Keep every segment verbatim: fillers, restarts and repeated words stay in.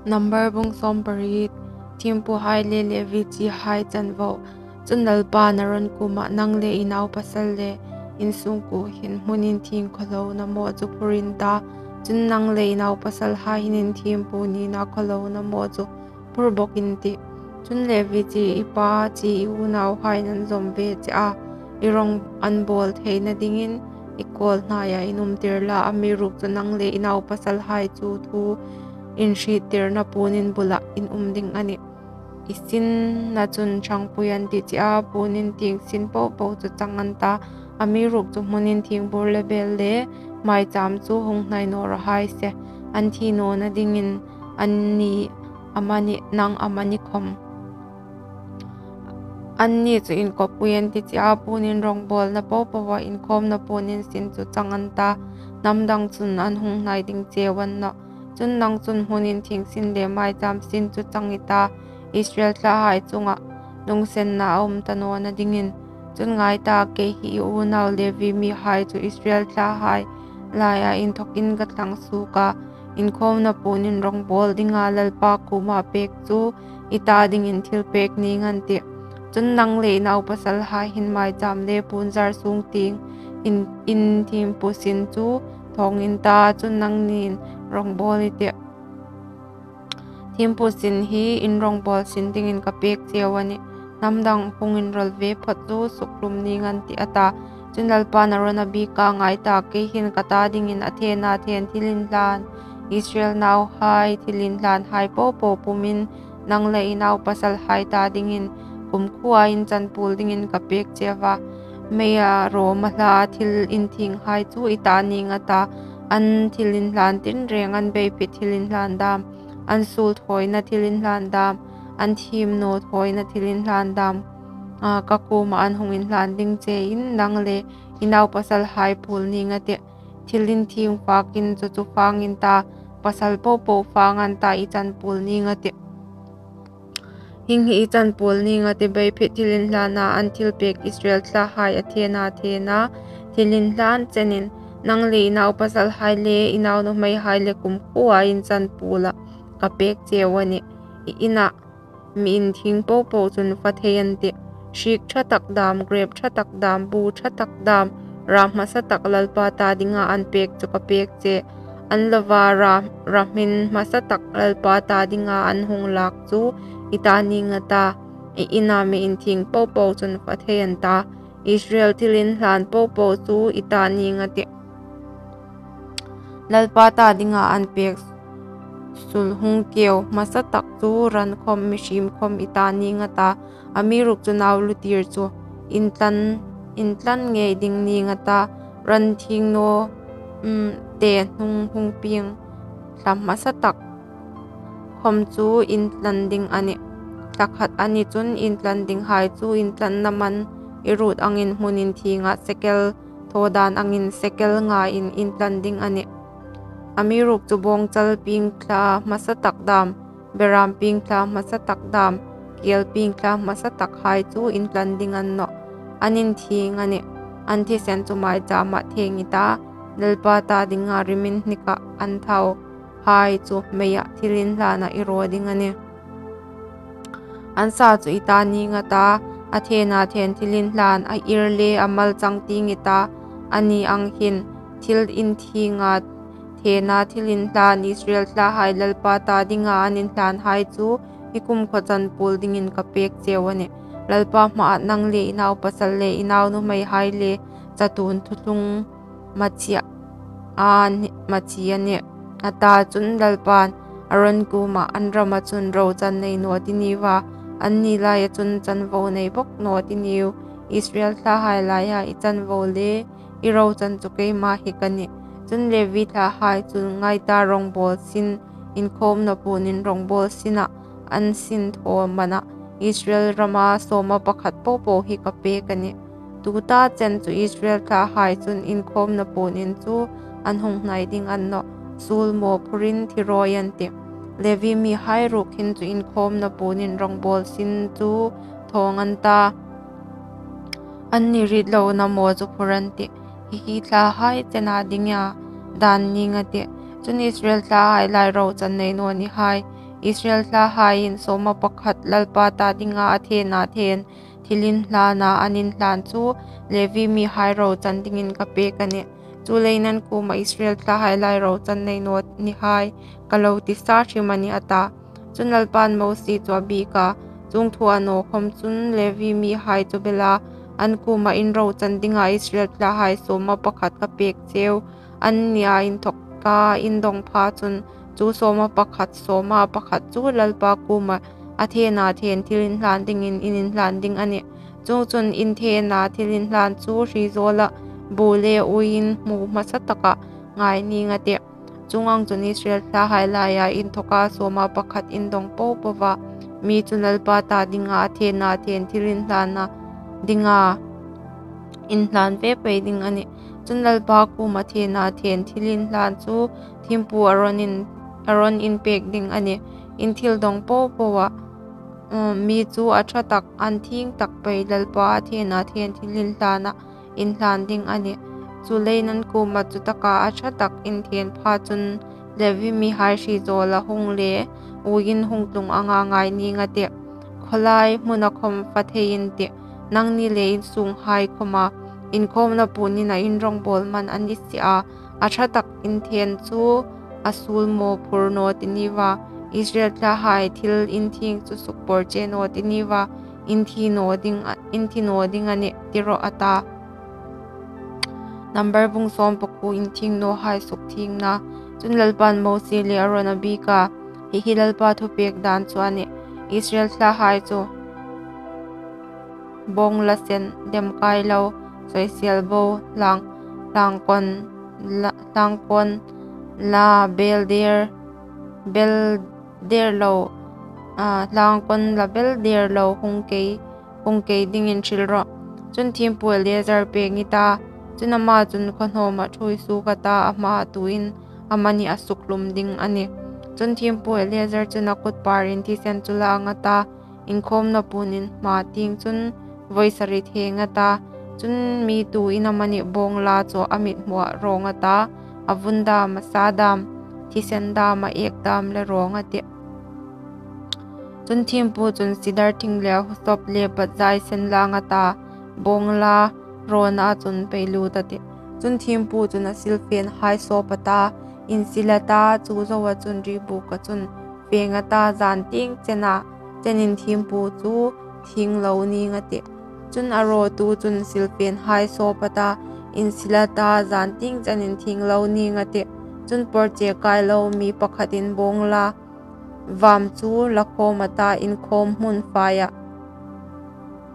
Number bung sawmpariet. Thiempuhai le Levi chihai chanvo. Chun Lalpan Aron kuomah, "Nang le i naupasal le in sungkuo hin hmun inthieng khawhlona maw chu phur in ta, chun nang le i naupasalhai hin inthiempu nina khawhlona maw chu phur bawk in tih. Chun Levi chi, i pa chi, i unauhaiin an zawm ve che a, i rawng an bawl theina dingin i kawl hnaia in umtir la, amiruokchu nang le i naupasalhai chu thu inhriettirna puon in bula in um ding a nih. I sinna chun ṭhangpui an tih," chi a, puon inthieng sin po po chu chang an ta, amiruokchu hmun inthieng bur le bel le maicham chu hung hnai naw raw hai se, an thi nawna dingin anni amani, nang amani khawm. Anni chu inkawppui an tih, chi a, puon in rawngbawlna po poa inkhawmna puon in sin chu chang an ta, hnam dang chun an hung hnai ding cheu a ni nawh. Chun nang chun hmun inthieng sin le maicham sin chu chang i ta, Israel thlahai chunga lunginsenna a um ta nawna dingin. Chun ngai ta, kei hi i unau Levi mihai chu Israel thlahai laia inthokin ka thlang suok a, inkhawmna puon in rawngbawl dinga Lalpa kuoma pek chu i ta dingin thilpek ning an tih. Chun nang le i naupasalhai hin maicham le puonzar sung tieng in, inthiempu sin chu thawng in ta, chun nangnin rawngbawl i tih. Thiempu sin hi in rawngbawl sin dingin ka pek cheu a nih. Hnam dang hung inrawl ve phawt chu sukhlum ning an tih, a ta. Chun Lalpan Aron a biek a, ngai ta, kei hin ka ta dingin a thena then thilinhlan, Israel nauhai thilinhlanhai po po pumin nang le i naupasalhai ta dingin kumkhuoa in chanpuol dingin ka pek cheu a. Meia rawma hla thil inthienghai chu i ta ning a ta, an thilinhlan tinreng, an beiphit thilinhlan dam, an suol thawina thilinhlan dam, an thiem naw thawina thilinhlan dam, a, ka kuoma an hung inhlan ding chein nang le i naupasalhai puol ning a tih. Thil inthieng fakin chu chu fang in ta, pasal po po fang an ta, i chanpuol ning a tih. Hieng hi i chanpuol ning a tih, beiphit thilinhlana an thilpek Israel thlahai a thena thena thilinhlan chenin nang le i naupasalhai le i naunuhmeihai le kumkhuoa in chanpuola ka pek cheu a nih. I ina mi inthieng po po chun fa thei an tih. Hriek ṭha tak dam, grep ṭha tak dam, bu ṭha tak dam, ra hmasa tak Lalpa ta dinga an pek chu ka pek che. An lova ra, ra hmin hmasa tak Lalpa ta dinga an hung lak chu i ta ning a ta, i ina mi inthieng po po chun fa thei an ta, Israel thilinhlan po po chu i ta ning a tih. Lalpa ta dinga an pek sul hung keu hmasa tak chu ran khawm, mihriem khawm i ta ning a ta, amiruokchu nau lutir chu intlan, intlan ngei ding ning a ta, ran thieng naw, um, te hnung hung pieng thla hmasa tak khawm chu intlan ding a nih. Thla khat a ni chun intlan dinghai chu intlanna man i ruot angin hmun inthienga sekel thaw dan angin sekel ngain intlan ding a nih. Amiruokchu bawngchal pieng thla hmasa tak dam, beram pieng thla hmasa tak dam, kiel pieng thla hmasa takhai chu intlan ding a ni nawh. An inthieng a nih. An thisen chu maichama theng i ta, Lalpa ta dinga riminhnika an thau hai chu meia thilinhlana i raw ding a nih. An sa chu i ta ning a ta, a thena then thilinhlan, a ir le a mal chang tieng i ta, ani ang hin thil inthienga thena thilinhlan Israel thlahai Lalpa ta dinga an inhlanhai chu i kumkhuoa chanpuol dingin ka pek cheu a nih. Lalpa hmaa nang le i naupasal le i naunuhmeihai le chatuon thuthlung machia a ni, machi a nih, a ta. Chun Lalpan Aron kuoma, an rama chun rochan nei naw ti niu a, anni laia chun chanvo nei bawk naw ti niu, Israel thlahai laia i chanvo le i rochan chu keima hi ka nih. Chun Levi thlahai chun ngai ta, rawngbawl sin, inkhawmna puon in rawngbawl sina an sin thaw mana Israel rama sawma pakhat po po hi ka pek a nih. Tuta chen chu Israel thlahai chun inkhawmna puon in chu an hung hnai ding a ni nawh. Suol maw phurin thi rawi an tih. Levi mihai ruok hin chu inkhawmna puon in rawngbawl sin chu thawng an ta, anni ritlona maw chu phur an tih. Hi hi thlahai chena dinga dan ning a tih. Chun Israel thlahai lai rochan nei naw ni hai, Israel thlahaiin sawma pakhat Lalpa ta dinga a thena then thilinhlana an inhlan chu Levi mihai rochan dingin ka pek a nih. Chuleiin an kuoma Israel thlahai lai rochan nei naw ni hai ka lo ti sa hrim a nih, a ta. Chun Lalpan Mosie chu a biek a, chuong thu a naw khawm chun Levi mihai chu bela an kuoma in rochan dinga Israel thlahai sawma pakhat ka pek cheu. Annia inthawka in dawng pha chun chu sawma pakhat, sawma pakhat chu Lalpa kuoma a thena then thilinhlan dingin in inhlan ding a nih. Chuongchun in thena thilinhlan chu hri zawla bu le uiin hmu hmasa taka ngai ning a tih. Chuong ang chun Israel thlahai laia inthawka sawma pakhat in dawng po poa mi chu Lalpa ta dinga a thena then thilinhlana dinga inhlan ve pei ding a nih. Chun Lalpa kuoma thena then thilinhlan chu thiempu Aronin, Aronin pek ding a nih. In thil dawng po poa, um, mi chu a ṭha tak, an thieng tak pei Lalpa a thena then thilinhlana inhlan ding a nih. Chuleiin an kuoma chutaka a ṭha tak in then pha chun Levi mihai hri zawla hung le uiin hung tlung anga ngai ning a tih. Khawlai hmuna khawm fa thei in tih. Nangni le in sunghai khawma inkhawmna puon ina in rawngbawl man a ni si a. A ṭha tak in then chu a suol maw phur naw ti ni va, Israel thlahai thil inthieng chu sukporche naw ti ni va, in thi naw ding a, in thi naw ding a nih, ti rawh, a ta. Number bung sawm pakuo, inthieng nawhai sukthiengna. Chun Lalpan Mosie le Aron a biek a, hi hi Lalpa thupek dan chu a nih. Israel thlahai chu bawngla sen, demkai lo, soisel bo, hlang, hlangkawn la, hlangkawn la, bel der, bel der lo, a, hlangkawn la bel der lo hung kei, hung kei dingin hril rawh. Chun thiempu Eleazar pêng i ta, chun ama chun khawhnawma ṭhuoi suok a ta, a hmaa tuin amani a sukhlum ding a nih. Chun thiempu Eleazar chun a kutparin thisen chu la ang a ta, inkhawmna puon in hma tieng chun vawi sari theng a ta, chun mi tuin amani bawngla chu a mithmuah rawng a ta, a vun dam, a sa dam, thisen dam, a ek dam le rawng a tih. Chun thiempu chun sidar thing le husop le patzai sen la ang a ta, bawngla rawna chun pei lut a tih. Chun thiempu chun a silfenhai sawp a ta, insil a ta, chu zoa chun ribuka chun feng a ta, zan tieng chena chenin thiempu chu thieng lo ning a tih. Chun a rawtu chun silfenhai sawp a ta, insil a ta, zan tieng chenin thieng lo ning a tih. Chun porche kai lo mi pakhatin bawngla vam chu la khawm a ta, inkhawm hmun faia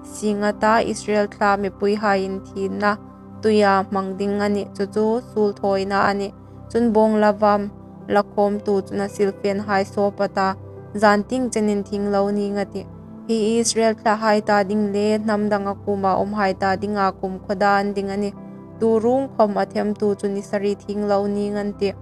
sing a ta, Israel thla mipuihai inthienna tuia hmang ding a nih, chu chu suol thawina a nih. Chun bawngla vam la khawmtu chun a silfenhai sawp a ta, zan tieng chenin thieng lo ning a tih. Hi Israel thlahai ta ding le hnam danga kuoma umhai ta dinga kumkhaw dan ding a nih. Tu ruong khawm a themtu chu ni sari thieng lo ning an tih.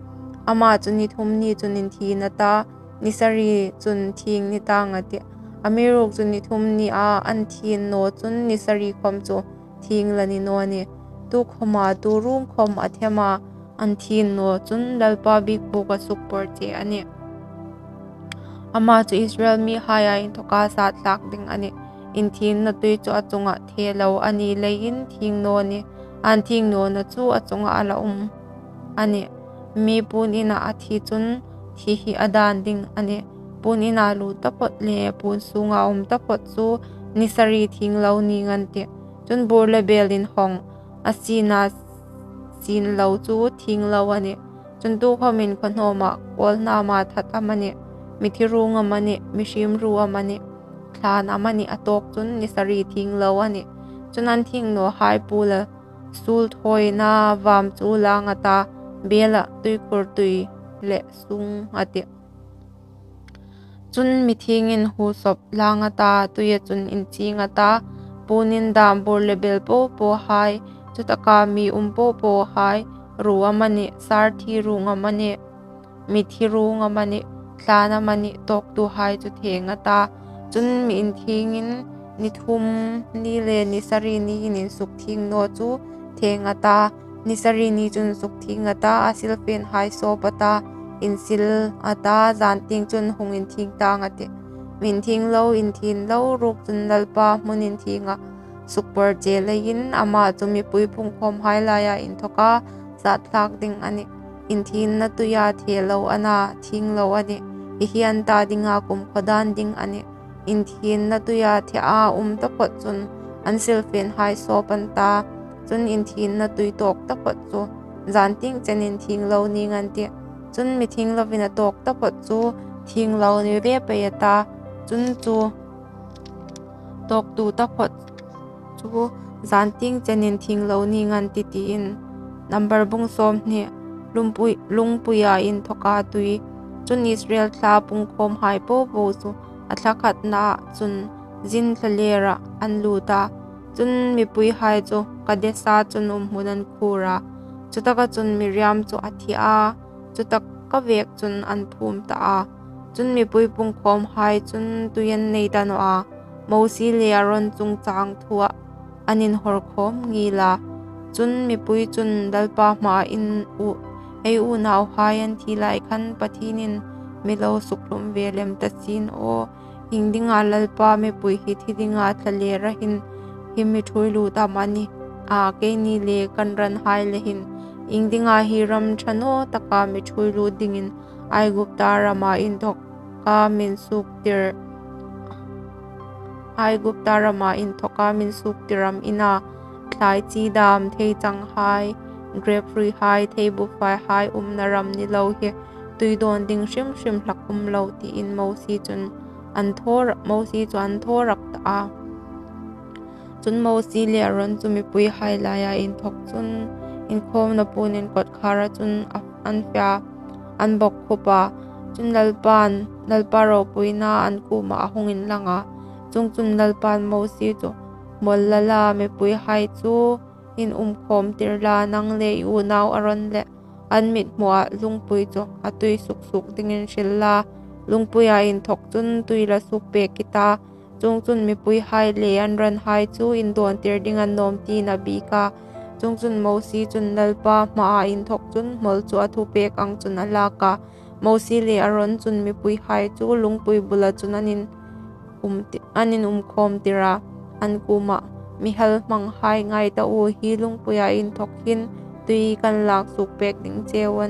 Ama chu ni thum ni chun inthieng a ta, ni sari chun thieng ni tang a tih. Amiruokchu ni thum nia an thieng naw chun ni sari khawm chu thieng la ni naw nih. Tu khawma tu ruong khawm a thema an thieng naw chun Lalpa biekbûka sukporche a nih. Ama chu Israel mihaia inthawka sat thlak ding a nih. Inthiengna tui chu a chunga the lo a ni leiin thieng naw nih. An thieng nawna chu a chunga a la um a nih. Mi puon ina a thi chun thi hi a dan ding a nih. Puon ina lut taphawt le puon sunga um taphawt chu ni sari thieng lo ning an tih. Chun bur le bel inhawng a sina sin lo chu thieng lo a nih. Chun tukhawmin khawhnawma kawlhnama that amanih, mithi ruong amanih, mihriem ru amanih, thlan amanih a tawk chun ni sari thieng lo a nih. Chun an thieng nawhai puola suol thawina vam chu la ang a ta, bela tuikhur tui le sung a tih. Chun mithiengin husop la ang a ta, tuia chun inching a ta, puon in dam bur le bel po pohai, chutaka mi um po pohai, ru amanih, sarthi ruong amanih, mithi ruong amanih, thlan amanih tawktuhai chu theng a ta. Chun mi inthiengin ni thum ni le ni sari niin insukthieng naw chu theng a ta. Ni sari ni chun sukthieng a ta, a silfenhai sawp a ta, insil a ta, zan tieng chun hung inthieng tang a tih. Mi inthieng lo, inthieng lo ruok chun Lalpa hmun inthienga sukpawr che leiin ama chu mipui pungkhawmhai laia inthoka zat thlak ding a nih. Inthienna tuia the lo a na, thieng lo a nih. Hi hi an ta dinga kumkhaw dan ding a nih. Inthienna tuia the a um taphawt chun an silfenhai sawp an ta. Chun inthienna tui tawk taphawt chu zan tieng chen inthieng lo ning an tih. Chun mi thieng lovin a tawk taphawt chu thieng lo ni ve pei a ta. Chun chu tawktu taphawt chu zan tieng chen inthieng lo ning an tih, tiin. Number bung sawmhni, lungpui, lungpuia inthoka tui. Chun Israel thla pungkhawmhai popo chu a thla khatna chun Zin thlalera an lut a. Chun mipuihai chu Kadesa chun umhmun an khur a. Chutaka chun Miriam chu a thi a. Chutaka vek chun an phum ta a. Chun mipui pungkhawmhai chun tui an nei ta naw a. Mosie le Aron chungchang thua an inhawr khawm ngil a. Chun mipui chun Lalpa hmaa in u, ei unauhai an thi lai khan Pathienin mi lo sukhlum ve lem ta sien aw. Ieng dinga Lalpa mipui hi thi dinga thlalera hin hi mi ṭhuoi lut am a ni a, keini le kan ranhai le hin? Ieng dinga hi ram ṭha naw taka mi ṭhuoi lut dingin Aigupta rama inthoka min suktir, Aigupta rama inthoka min suktir am ina? Thlai chi dam, theichanghai, grep hruihai, thei bufai hai umna ram ni lo hi tui dawn ding hrim hrim hlak um lo, tiin Mosie chun an thaw, Mosie chu an thaw rak ta a. Chun Mosie le Aron chu mipuihai laia inthok chun inkhawmna puon in kawtkhara chun a, an fe a, an bawkkhup a. Chun Lalpan, Lalpa ropuina an kuoma a hung inlang a. Chuongchun Lalpan Mosie chu, hmawl la la, mipuihai chu in um khawm tir la, nang le i unau Aron le an mithmua lungpui chu a tui suk suok dingin hril la. Lungpuia inthok chun tui la suk pek i ta. Chuongchun mipuihai le an ranhai chu indawn tir ding an nawm, tiin a biek a. Chuongchun Mosie chun Lalpa hmaa inthok chun hmawl chu a thupek ang chun a lak a. Mosie le Aron chun mipuihai chu lungpui bula chun an in um ti-, an inum khawm tir a, an kuoma, mi hal hmanghai, ngai ta u, hi lungpuia inthok hin tui kan lak suk pek ding cheu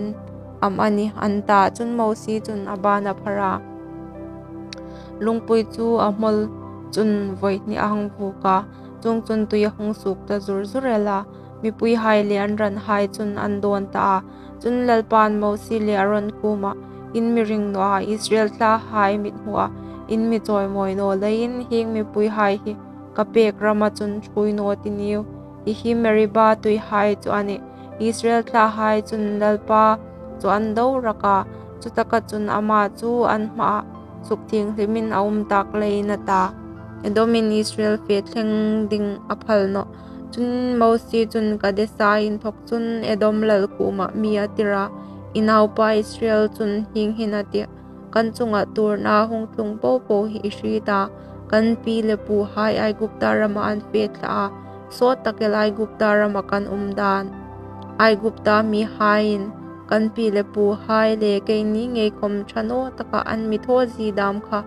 am a ni, an ta. Chun Mosie chun a ban a phar a, lungpui chu a hmawl chun vawihni a hang vuok a, chuongchun tui a hung suk ta zur zur el a. Mipuihai le an ranhai chun an dawn ta a. Chun Lalpan Mosie le Aron kuoma, in mi ring naw a, Israel thlahai mithmua in mi chawimawi naw leiin hieng mipuihai hi ka pek rama chun ṭhuoi naw ti niu. Hi hi Meriba tuihai chu a nih. Israel thlahai chun Lalpa chu an do rak a, chutaka chun ama chu an hmaa sukthienghlimin a um tak leiin a ta. Edomin Israel fe thleng ding a phal nawh. Chun Mosie chun Kadesa inthok chun Edom lal kuoma mi a tir a, i naupa Israel chun hieng hin a tih, kan chunga tuorna hung tlung po po hi i hriet a, kan pi le puhai Aigupta rama an fe thla a, sawt tak el Aigupta rama kan um dan. Aigupta mihaiin kan pi le puhai le keini ngei khawm ṭha naw taka an mi thaw zie dam kha.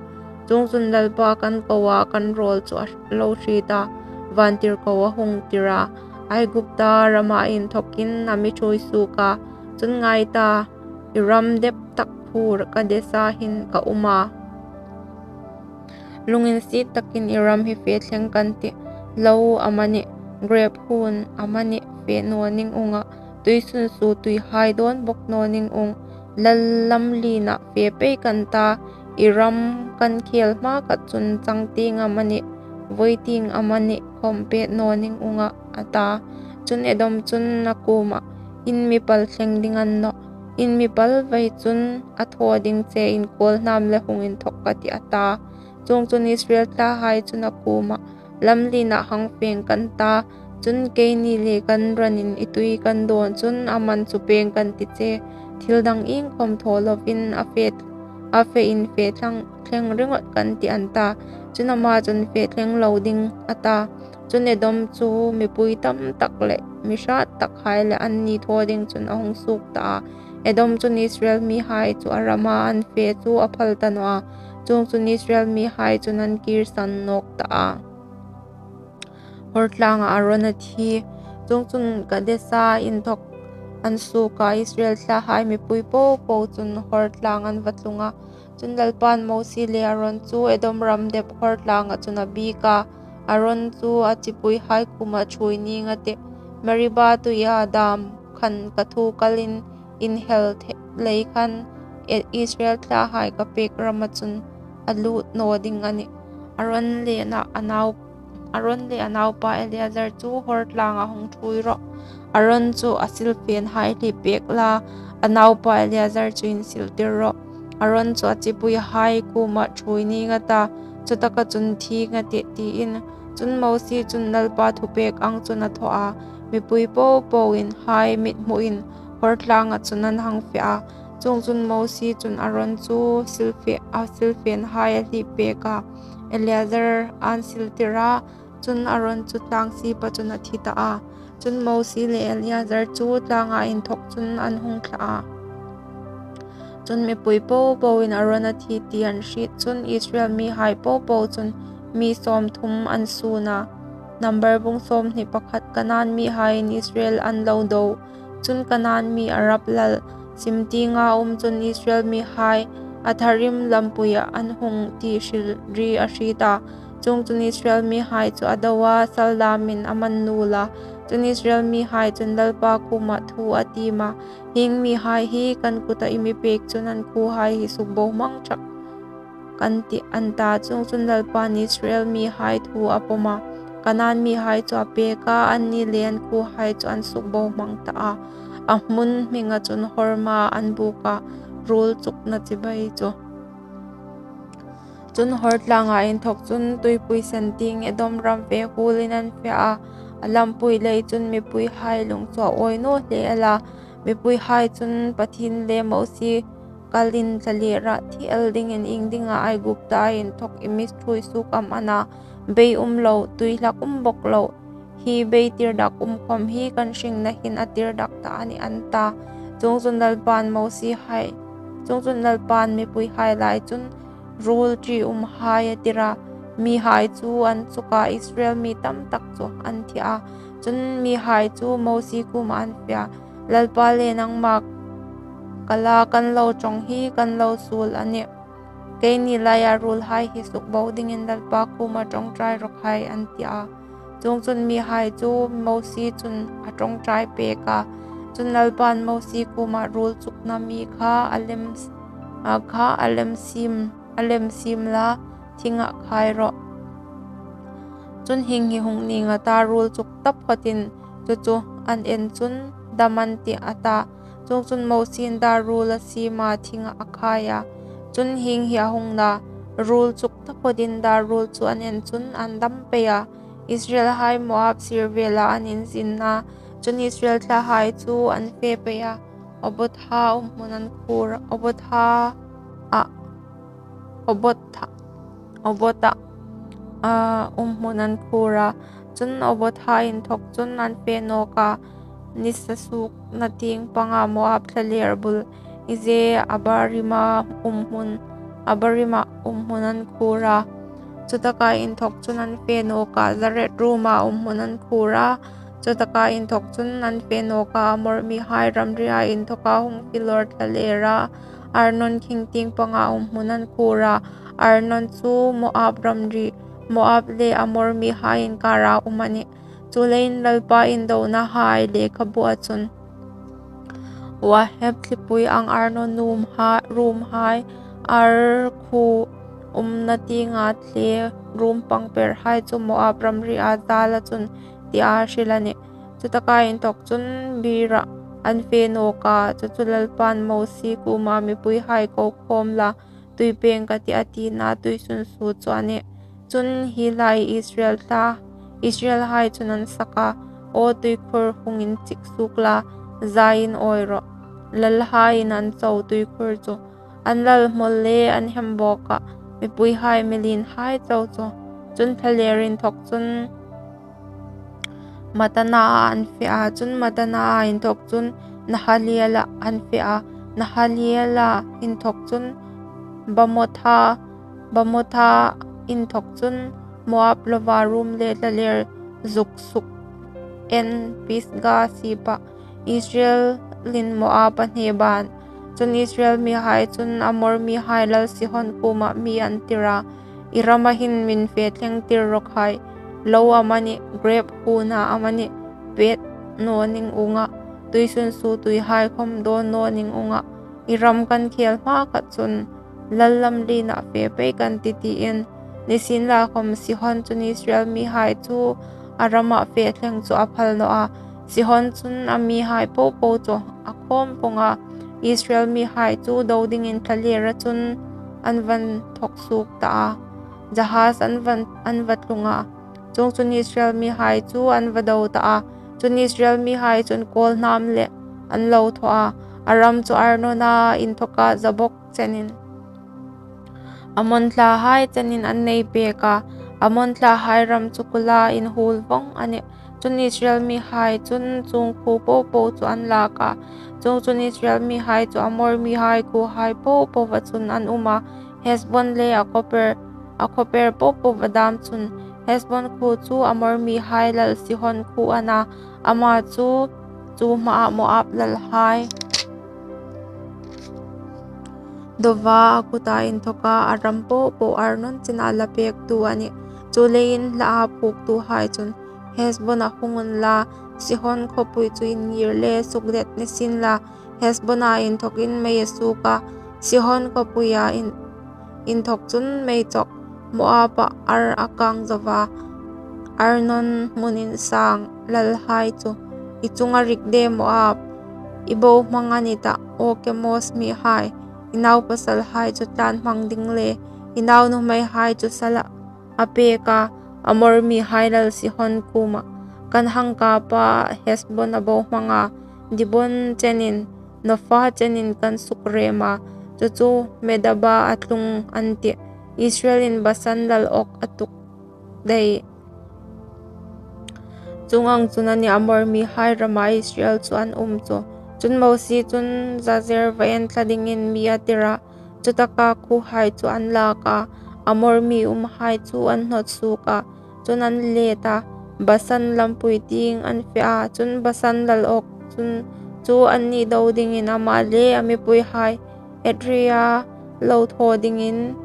Chuongchun Lalpa kan ko a, kan rawl chu a lo hriet a, vantirko a hung tir a, Aigupta rama inthokin a mi ṭhuoi suok a. Chun ngai ta, i ram dep tak phur Kadesa hin ka um a. Lunginsiet takin i ram hi fe thleng kan tih. Lo amanih, grep huon amanih fe naw ning unga, tuisunsuo tuihai dawn bawk naw ning ung. Lal lamliena fe pei kan ta, i ram kan khel hma khat chun changtieng amanih, vawiting amanih khawm pet naw ning unga, a ta. Chun Edom chun a kuoma, in mi pal thleng ding a ni nawh, in mi pal vei chun a thaw ding che in kawlhnam le hung inthok ka tih, a ta. Chuongchun Israel thlahai chun a kuoma, lamliena hang feng kan ta, chun keini le kan ranin i tui kan dawn chun aman chu peng kan ti che, thil dang iengkhawm thaw lovin a fe, a fe in fe thleng, thleng ringawt kan tih, an ta. Chun ama chun fe thleng lo ding, a ta. Chun Edom chu mipui tam tak le mi hrat takhai le anni thaw ding chun a hung suok ta a. Edom chun Israel mihai chu a rama an fe chu a phal ta naw a, chuongchun Israel mihai chun an kîr san nâwk ta a. Hor tlângah Aron a thi. Chuongchun Kadesa inthawk an suok a, Israel thlahai mipui po po chun hor tlâng an va tlung a. Chun Lalpain Mosie le Aron chu Edom ram dep Hor tlângah chun a biek a, Aron chu a chipuihai kuomah ṭhuoi nîng a tih, Meriba tuia dâm khan ka thu kalin inhel lei khan, Israel thlahai ka pêk rama chun a lût naw ding a nih. Aron le a naupa Eleazar chu Hor tlângah hung ṭhuoi rawh. Aron chu a silfênhai hlipêk la, a naupa Eleazar chu insiltir rawh. Aron chu a chipuihai kuomah ṭhuoi nîng a ta, chutaka chun thîng a tih, tiin. Chun Mosie chun Lalpa thupêk ang chun a thaw a, mipui po poin hai mithmuin Hor tlângah chun an hang fe a. Chuongchun Mosie chun Aron chu a silfênhai a hlipêk a, Eleazar ân siltir a. Chun Aron chu tlâng sîpa chun a thi ta a. Chun Mosie le Eleazar chu tlânga inthawk chun an hung thla a. Chun mipui po poin Aron a thi ti an hriet chun Israel mihai po po chun mi sâwmthum an sûn a. Number bung sâwmhni pakhat. Kanaan mihaiin Israel an lo do. Chun Kanaan mi Arab lal Sin tienga um chun Israel mihai Atharim lampuiah an hung ti hril ri a hriet a. Chuongchun Israel mihai chu a do a, sal dâmin a man nuol a. Chun Israel mihai chun Lalpa kuomah thu a tiem a, Hieng mihai hi kan kutah i mi pêk chun an khuohai hi sukbohmang ṭhak kan tih, an ta. Chuongchun Lalpain Israel mihai thu a pawm a, Kanaan mihai chu a pêk a, anni le an khuohai chu an sukbohmang ta a. A hmun hminga chun Horma an bûk a, ruol chukna chibai chu. Chun Hor tlânga inthawk chun tuipui sen tieng Edom ram fe huolin an fe a, a lampui lei chun mipuihai lung chu a awi naw hle el a. Mipuihai chun Pathien le Mosie kalin thlalêra thi el dingin iengdinga Aiguptaa inthawk i mi ṭhuoi suok am a na, bei um lo, tui hlak um bawk lo, hi bei tirdak um khawm hi kan hringna hin a tirdak tah a nih, an ta. Chuongchun Lalpain Mosie, chuongchun Lalpain mipuihai lai chun ruol ṭiumhai a tir a, mihai chu an chuk a, Israel mi tamtak chu an thi a. Chun mihai chu Mosie kuomah an fe a, Lalpa le nangma kala kan lo ṭawng hi kan lo suol a nih. Keini laia ruolhai hi sukbo dingin Lalpa kuoma ṭawngṭai raw khai, an ti a. Chuongchun mihai chu Mosie chun a ṭawngṭai pêk a. Chun Lalpain Mosie kuomah, ruol chukna mi kha a lem, a kha a lem siem, a lem siem la, thingah khai rawh. Chun hieng hi hung nîng a ta, ruol chuk taphawtin chu chu an en chun dam an tih, a ta. Chuongchun Mosiein dar ruol a siem a, thingah a khai a. Chun hieng hi a hung na, ruol chuk taphawtin dar ruol chu an en chun an dam pei a. Israelhai Moab sir vela an inzinna, chun Israel thlahai chu an fe pei a, Obotha um hmun an khuor, Obotha a, Obotha, Obotha, a, um hmun an khuor a. Chun Obotha inthawk chun an fe nawk a, nisa suokna tieng panga Moab thlalêr bul Iye-abarima um hmun, Abarima um hmun an khuor a. Chutaka inthawk chun an fe nawk a, Zaret ruma um hmun an khuor a. Chutaka inthawk chun an fe nawk a, Amor mihai ramria inthawka hung filawr thlalêra Arnon khing tieng panga um hmun an khuor a. Arnon chu Moab ramri, Moab le Amor mihai inkara um a nih. Chuleiin Lalpa indonahai lekhabua chun, Waheb thlipui ang Arnon nuomha-, ruomhai, Ar khuo umna tienga tle ruom pangperhai chu Moab ramria zala chun, tia hril a nih. Chutaka inthawk chun Beer-ah an fe nawk a, chu chu Lalpain Mosie kuoma, Mipuihai ko khawm la, tui pêng ka tih, a tina tuisunsuo chu a nih. Chun hi lai Israel thla, Israelhai chun an sak a, Aw tuikhur, hung inchik suok la, zain awi rawh, lalhaiin an cho tuikhur chu. An lalhmawl le an hembawkah mipuihai mi lienhai chau chu. Chun thlalêr inthawk chun Matanaa an fe a, chun Matanaa inthawk chun Nahaliela an fe a, Nahaliela inthawk chun Bamotha, Bamotha inthawk chun Moab lova rum le tlaler zuk suk en Pisga sipah Israelin Moab a hne ban. Chun Israel mihai chun Amor mihai lal Sihon kuoma mi an tir a, "I rama hin min fe thleng tir rawk hai, lo amanih, grep huna amanih, pet naw ning unga, tuisunsu tuihai khawm dawn naw ning unga, i ram kan khel hma khat chun lal lamlienah fe pei kan tih," tiin. Nisienlakhawm Sihon chun Israel mihai chu a ramah fe thleng chu a phal naw a. Sihon chun a mihai popo chu a khawm vawng a, Israel mihai chu do dingin thlalera chun an van thawk suok ta a, Jahaz an van, an va tlung a. Chuongchun Israel mihai chu an va do ta a. Chun Israel mihai chun kawlhnam leh an lo thaw a, a ram chu Arnona inthawka Jabok chenin, Amon thlahai chenin an nei pek a, Amon thlahai ram chu kula inhuol vawng a nih. Chun Israel mihai chun chuong khuo popo chu an lak a. Chuongchun Israel mihai chu Amor mihai khuohai popoa chun an um a, Hesbon le a khawper, a khawper popoa dam chun. Hesbon khuo chu Amor mihai lal Sihon khuo a na, ama chu chu hmaa Moab lalhai doa a kuta inthawka a ram popo Arnon chena la pektu a nih. Chuleiin hla a phuoktuhai chun, "Hesbona hung unla, Sihon khawpui chu inngir le sukdet ni sien la, Hesbona inthawkin mei a suok a, Sihon khawpuia in, inthawk chun mei chawk, Moaba ar a kang zo a, Arnon hmun insang lalhai chu. I chunga rik de Moab, i bohmang a ni tah, aw Kemos mihai, i naupasalhai chu tlanhmang ding le i naunuhmeihai chu sala a pek a, Amor mihai lal Sihon kuoma, 'Kan hang kapa Hesbon a bohmang a, Dibon chenin, Nofa chenin kan sukrem a, chu chu Medeba a tlung,' an tih. Israelin Basan lal Og a tuk dai. Chuong ang chun a nih Amor mihai rama Israel chu an um chu." Chun Mosie chun Jazer va en thla dingin mi a tir a, chutaka khuohai chu an lak a, Amor mi umhai chu an hnawt suok a, chun an let a, Basan lampui tieng an fe a. Chun Basan lal Og chun chu anni do dingin ama le a mipuihai Edrei lo thaw dingin,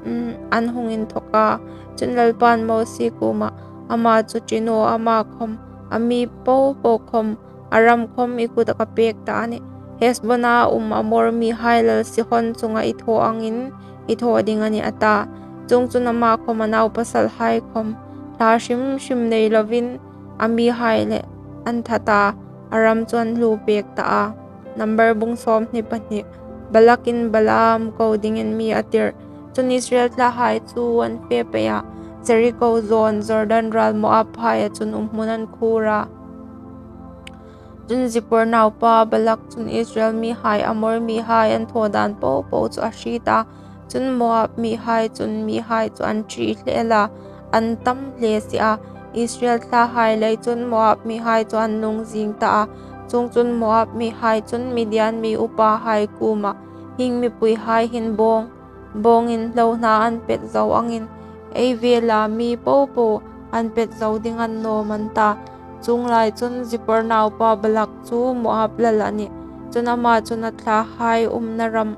mm, an hung inthawk a. Chun Lalpan Mosie kuoma, "Ama chu ṭi naw, ama khawm, a mi popo khawm, a ram khawm i kuta ka pek ta a nih. Hesbona um Amor mihai lal Sihon chunga i thaw angin i thaw ding a nih," a ta. Chuongchun ama khawm, a naupasalhai khawm, hla hrim hrim nei lovin a mihai leh an that a, a ram chu an hlu pek ta a. Number bung sawmhni pahni. Balakin Balaam ko dingin mi a tir. Chun Israel thlahai chu an fe pei a, Jeriko zawn Jordan ral Moab phaia chun umhmun an khuor a. Chun Zippor naupa Balak chun Israel mihai Amor mihai an thaw dan popo chu a hriet a. Chun Moab mihai chun mihai chu an ṭi hle a, an tam hle si a. Israel thlahai lei chun Moab mihai chu an nung zing ta a. Chuongchun Moab mihai chun Midian mi upahai kuoma, "Hieng mipuihai hin bawng, bawngin hlohna an pet zo angin, ei vela mi popo an pet zo ding a ni naw am," an ta. Chuong lai chun Zippor naupa Balak chu Moab lal a nih. Chun ama chun a thlahai umna ram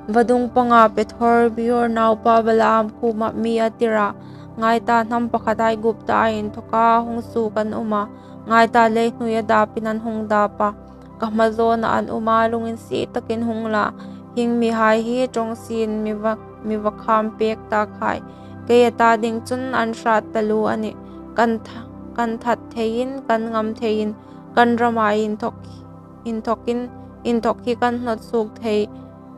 vadung panga Pethor Beor naupa Balaam kuoma mi a tir a, "Ngai ta, hnam pakhat Aigupta-a inthawka hung suok an um a, ngai ta, leihnuoia dapin an hung dap a, ka hma zawna an um a, lunginsiet takin hung la, hieng mihai hi ṭawngsiein mi va, mi va kham pek ta khai. Kei a ta ding chun an hrat taluo a nih. Kan th-, kan that theiin, kan ngam theiin, kan rama inthawk, inthawkin, inthawk hi kan hnawt suok thei,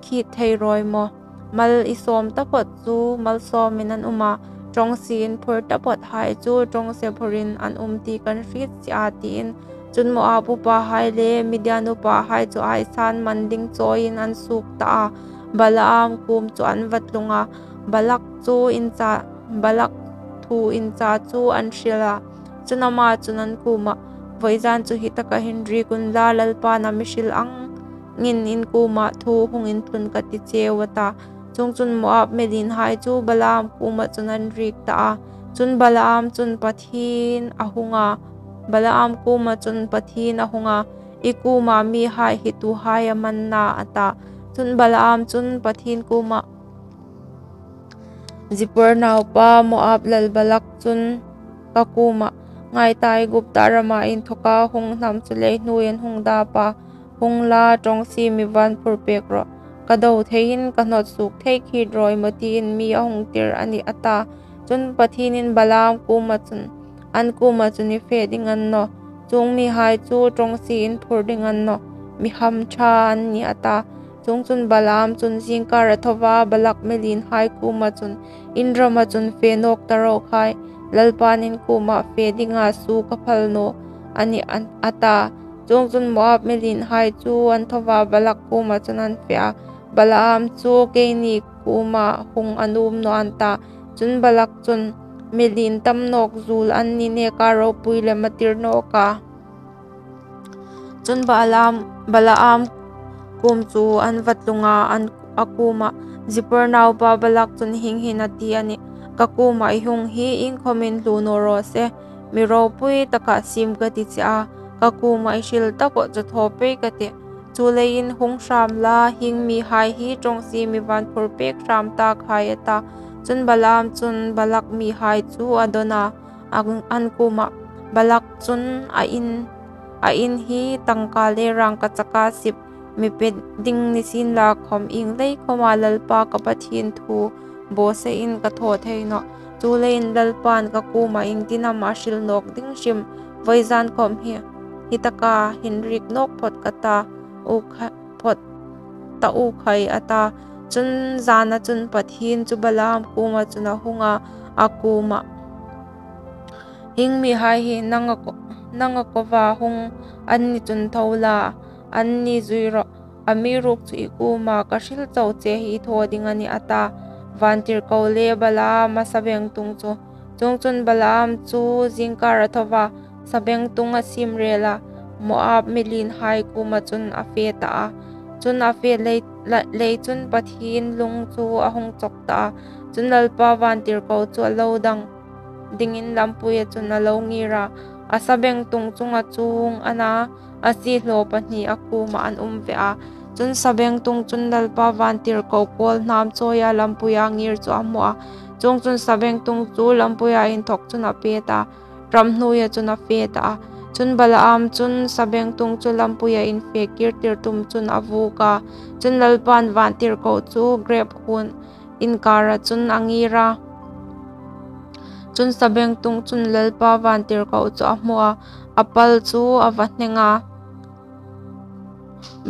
khit thei rawi maw? Mal i sawm taphawt chu malsawmin an um a, ṭawngsiein phur taphawthai chu ṭawngse phurin an um ti kan hriet si a," tiin. Chun Moab upahai le Midian upahai chu aisan man ding chawiin an suok ta a, Balaam kuom chu an va tlung a, Balak chu incha, Balak thu incha chu an hril a. Chun ama chun an kuoma, "Vawizan chu hi taka hin riek unla, Lalpan a mi hril ang in in kuomah thu hung inthlun ka ti cheu," a ta. Chuongchun Moab mi lienhai chu Balaam kuoma chun an riek ta a. Chun Balaam chun Pathien a hung a, Balaam kuoma chun Pathien a hung a, "I kuoma mihai hi tuhai am an na?" a ta. Chun Balaam chun Pathien kuomah, "Zippor naupa Moab lal Balak chun ka kuomah, 'Ngai ta, Aigupta rama inthoka hung hnam chu lei hnuoia hung dap a, hung la, ṭawngsie mi van phur pek rawh, ka do theiin ka hnawt suok thei khi rawi maw,' tiin mi a hung tir a nih," a ta. Chun Pathienin Balaam kuoma chun, "An kuoma chun i fe ding a ni nawh, chuong mihai chu ṭawngsie in phur ding a ni nawh, mi hamṭha an nih," a ta. Chuongchun Balaam chun zingkar a tho a, Balak mi lienhai kuoma chun, "In rama chun fe nawk ta ro khai, Lalpan in kuomah fe dinga suok a phal naw a nih," a ta. Chuongchun Moab mi lienhai chu an tho a, Balak kuoma chun an fe a, "Balaam chu keini kuoma hung a nuom nawh," an ta. Chun Balak chun, "Mi lien tam nawk zuol anni neka ropui lem a tir nawk a." Chun Balaam, Balaam kuom chu an va tlung a, an, a kuomah, "Zippor naupa Balak chun hieng hin a ti a nih, 'Ka kuomah i hung hi iengkhawmin hlu naw raw se, mi ropui taka siem ka ti che a, ka kuoma i hril ta pawh chu thaw pei ka tih. Chuleiin hung hram la, hieng mihai hi ṭawngsie mi van phur pek hram ta khai," a ta. Chun Balaam chun Balak mihai chu a dawn a, an, an kuomah, "Balak chun a in, a in hi tangka le rangkachaka sip mi pe ding ni sienla khawm, ieng lei khawma Lalpa ka Pathien thu bawsein ka thaw thei nawh. Chuleiin Lalpan ka kuoma iengtin am a hril nawk ding hrim, vawizan khawm hi, hi taka hin riek nawk phawt ka ta u kha, phawt ta u khai," a ta. Chun zana chun Pathien chu Balaam kuoma chun a hung a, a kuomah, "Hieng mihai hi nanga ko-, nanga kova hung an ni chun tho la, anni zui rawh, amiruokchu i kuoma ka hril chau che hi i thaw ding a nih," a ta. Vantirko le Balaam a sabengtung chu. Chuongchun Balaam chu zingkar a tho a, sabengtung a siem rel a, Moab mi lienhai kuoma chun a fe ta a. Chun a fe lei, la, lei chun Pathien lung chu a hung chawk ta a. Chun Lalpa vantirko chu a lo dang dingin lampuia chun a lo ngir a, a sabengtung chunga chuong a na, a siehlaw pahni a kuoma an um ve a. Chun sabengtung chun Lalpa vantirko kawlhnam chawia lampuia a ngir chu a hmu a. Chuongchun sabengtung chu lampuia inthawk chun a pet a, ram hnuoia chun a fe ta a. Chun Balaam chun sabengtung chu lampuia infekir tir tum chun a vuok a. Chun Lalpan vantirko chu grep huon inkara chun a ngir a. Chun sabengtung chun Lalpa vantirko chu a hmu a, a pal chu a va hneng a.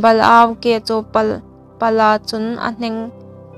Balaam ke chu pal, pala chun a hneng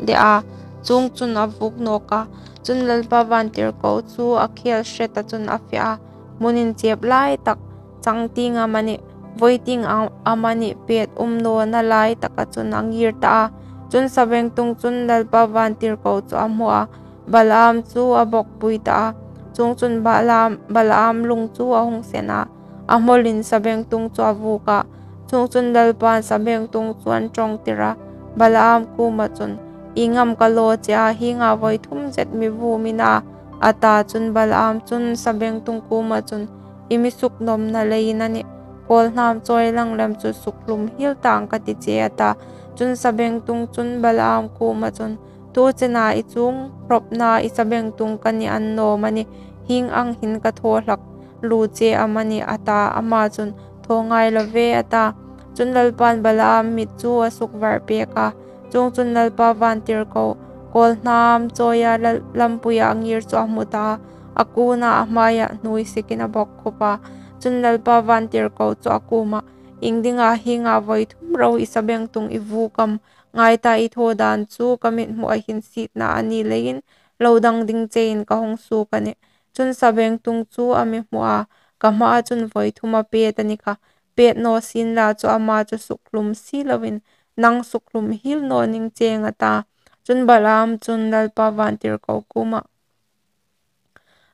de a, chuong chun a vuok nawk a. Chun Lalpa vantirko chu a khel hret a chun a fe a, hmun inchep lai tak, changtieng amanih, vawiting am-, amanih pet um nawna lai taka chun a ngir ta a. Chun sabengtung chun Lalpa vantirko chu a hmu a, Balaam chu a bawkpui ta a. Chuongchun Balaam, Balaam lung chu a hung sen a, a hmawlin sabengtung chu a vuok a. Chuongchun Lalpan sabengtung chu an ṭawngtir a, Balaam kuoma chun, "Ieng am ka law che a, hienga vawi thum zet mi vu mi na?" a ta. Chun Balaam chun sabengtung kuoma chun, "I mi suknawmna leiin a nih, kawlhnam chawi lang lem chu sukhlum hiel tang ka ti che," a ta. Chun sabengtung chun Balaam kuoma chun, "Tu chena i chuong hrawpna i sabengtung ka ni annawm a nih, hieng ang hin ka thaw hlak lu che amanih," a ta. Ama chun, "Thaw ngai lo ve," a ta. Chun Lalpan Balaam mit chu a sukvar pek a. Chuongchun Lalpa vantirko, kawlhnam chawia lal-, lampuia a ngir chu a hmu ta a, a kuona a hmaia hnuoi sikin a bawkkhup a. Chun Lalpa vantirko chu a kuoma, "Iengdinga hienga vawi thum ro i sabengtung i vuok am? Ngai ta, i thaw dan chu ka mithmua hin sietna a ni leiin lo dang ding chein ka hung suok a nih." Chun sabengtung chu a mi hmu a, "Ka hmaa chun vawi thum a pet a ni kha, pet naw sienla chu ama chu sukhlum si loin nang sukhlum hiel naw ning che," a ta. Chun Balaam chun Lalpa vantirko kuoma,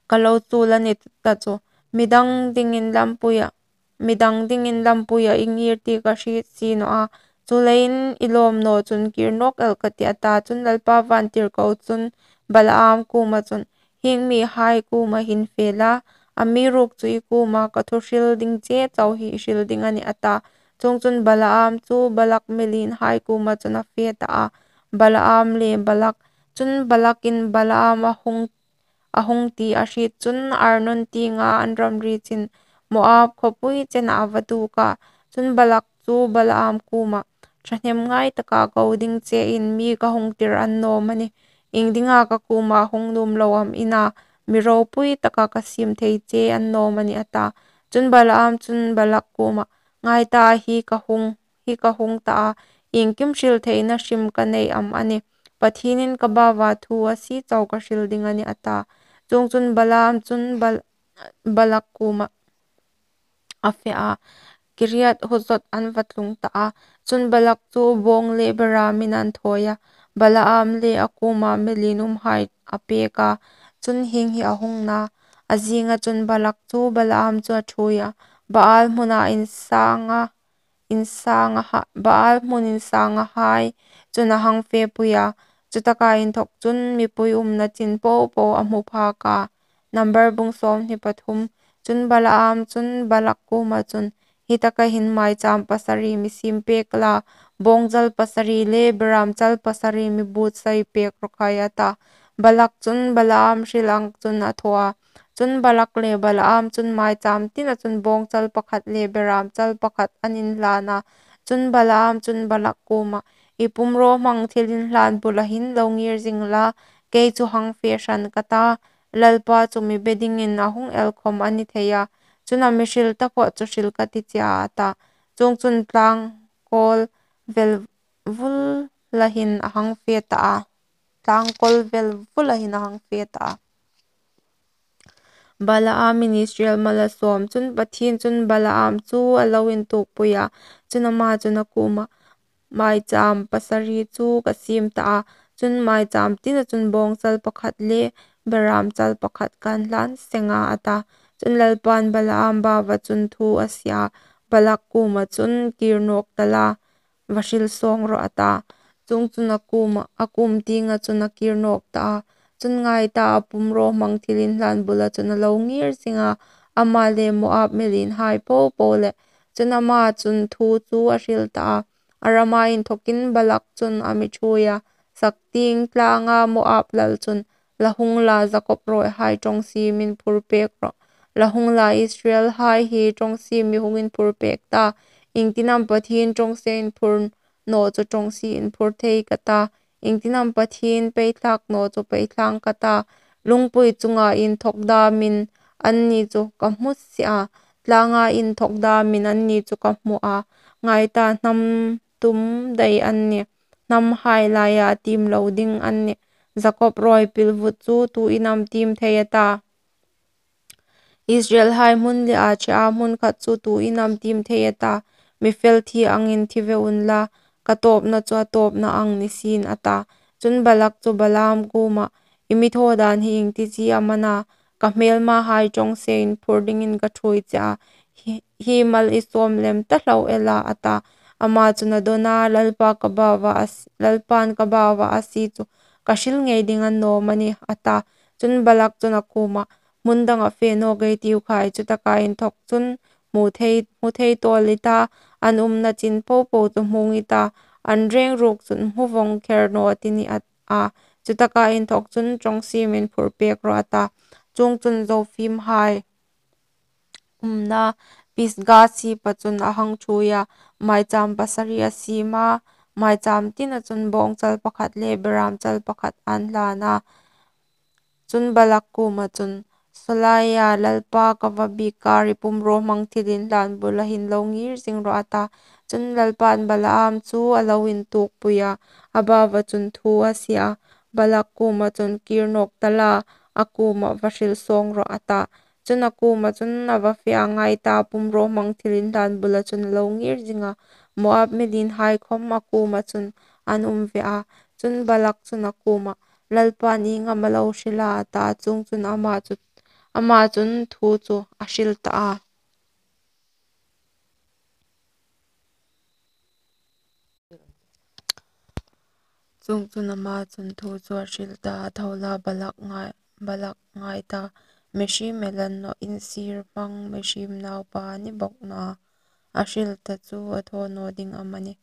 "Ka lo chuol a ni ta chu, midang dingin lampuia, midang dingin lampuia i ngir ti ka hriet si naw a, Chuleiin i lawm naw chun kir nawk el ka tih, a ta. Chun Lalpa vantirko chun Balaam kuoma chun, Hieng mihai kuoma hin fe la, amiruokchu i kuoma ka thu hril ding che chau hi i hril ding a nih, a ta. Chuongchun Balaam chu Balak mi lienhai kuoma chun a fe ta a, Balaam le Balak. Chun Balakin Balaam a hung, a hung ti a hriet chun Arnon tienga an ramri chin Moab khawpui chenah a va tuok a. Chun Balak chu Balaam kuomah, Ṭhahnem ngai taka ko ding chein mi ka hung tir annawm a nih. Iengdinga ka kuoma hung nuom lo am i na, mi ropui taka ka siem thei che annawm a nih, a ta. Chun Balaam chun Balak kuomah, Ngai ta, hi ka hung, hi ka hung ta a, iengkim hril theina hrim ka nei am a nih. Pathienin ka baua thu a sie chau ka hril ding a nih, a ta. Chuongchun Balaam chun Bal-, Balak kuomah a fe a, Kiriat Huzot an va tlung ta a. Chun Balak chu bawng le berâmin an thawi a, Balaam le a kuoma mi lien umhai a pêk a. Chun hieng hi a hung na, a zinga chun Balak chu Balaam chu a ṭhuoi a, Baal hmuna insanga, insanga ha-, Baal hmun insangahai chun a hang fepui a. Chutaka inthawk chun mipui umna chin po po a hmu phak a. Number bung sawmhni pathum. Chun Balaam chun Balak kuoma chun, Hi taka hin maichâm pasari mi siem pêk la, bawngchal pasari le berâmchal pasari mi buotsai pêk raw khai, a ta. Balak chun Balaam hril ang chun a thaw a. Chun Balak le Balaam chun maichâm tina chun bawngchal pakhat le berâmchal pakhat an inhlan a. Chun Balaam chun Balak kuomah, I pumrawhmang thilinhlan bula hin lo ngir zing la, kei chu hang fe hran ka ta, Lalpa chu mi be dingin a hung el khawm a ni thei a, chun a mi hril taphawt chu hril ka ti che a, a ta. Chuongchun tlângkawl vel vula hin a hang fe ta a. Tlângkawl vel vula hin a hang fe ta a. Balaamin Israel mal a sawm. Chun Pathien chun Balaam chu a lo intuokpui a. Chun ama chun a kuomah, Maichâm pasari chu ka siem ta a. Chun maichâm tina chun bawngchal pakhat le berâmchal pakhat ka inhlan seng a, a ta. Chun Lalpan Balaam baua chun thu a sie a, Balak kuoma chun, Kir nawk ta la, va hril sawng rawh, a ta. Chuongchun a kuoma, a kuom tienga chun a kir nawk ta a. Chun ngai ta, a pumrawhmang thilinhlan bula chun a lo ngir zing a, ama le Moab mi lienhai po po le. Chun ama chun thu chu a hril ta a. A rama inthawkin Balak chun a mi ṭhuoi a, Saktieng tlânga Moab lal chun, La hung la, Jakob rawihai ṭawngsie mi inphur pêk rawh. La hung la, Israelhai hi ṭawngsie mi hung inphur pêk ta. Iengtin am Pathien ṭawngsie inphur naw chu ṭawngsie inphur thei ka ta. Iengtin am Pathien peithlâk naw chu peithlâng ka ta. Lungpui chunga inthawk dâmin anni chu ka hmu si a, tlânga inthawk dâmin anni chu ka hmu a. Ngai ta, hnam tum dai an nih. Hnamhai laia tiem lo ding an nih. Jakob rawi pilvut chu tuin am tiem thei a ta? Israelhai hmun lea ṭhea hmun khat chu tuin am tiem thei a ta? Mi fel thi angin thi ve unla, ka tawpna chu a tawpna ang ni sien, a ta. Chun Balak chu Balaam kuomah, I mi thaw dân hi iengtizie am a na? Ka hmêlmahai ṭawngsie inphur dingin ka ṭhuoi che a, hi, hi mal i sawm lem ta hlauh el a, a ta. Ama chun a dawn a, Lalpa ka baua a s-, Lalpan ka baua a sie chu ka hril ngei ding annawm a nih, a ta. Chun Balak chun a kuomah, Hmun danga fe nawk ei tiu khai, chutaka inthawk chun hmu thei, hmu thei tawl i ta, an umna chin po po chu hmung i ta, an reng ruok chun hmu vawng kher naw ti nih a, a. Chutaka inthawk chun ṭawngsie mi inphur pêk rawh, a ta. Chuongchun Zophimhai umna Pisga sipa chun a hang ṭhuoi a, maichâm pasari a siem a, maichâm tina chun bawngchal pakhat le berâmchal pakhat an hlan a. Chun Balak kuoma chun, Saw laia Lalpa ka va biek kar i pumrawhmang thilinhlan bula hin lo ngir zing rawh, a ta. Chun Lalpan Balaam chu a lo intuokpui a, a baua chun thu a sie a, Balak kuoma chun, Kir nawk ta la, a kuomah va hril sawng rawh, a ta. Chun a kuoma chun a va fe a, ngai ta, pumrawhmang thilinhlan bula chun a lo ngir zing a, Moab mi lienhai khawm a kuoma chun an um ve a. Chun Balak chun a kuomah, Lalpan ieng am a lo hril a, a ta. Chuongchun ama chu, ama chun thu chu a hril ta a. Chuongchun ama chun thu chu a hril ta, a tho la, Balak ngai, Balak ngai ta, mihriem el a ni naw, in sir hmang mihriem naupa a ni bawk naw a. A hril ta chu a thaw naw ding amanih,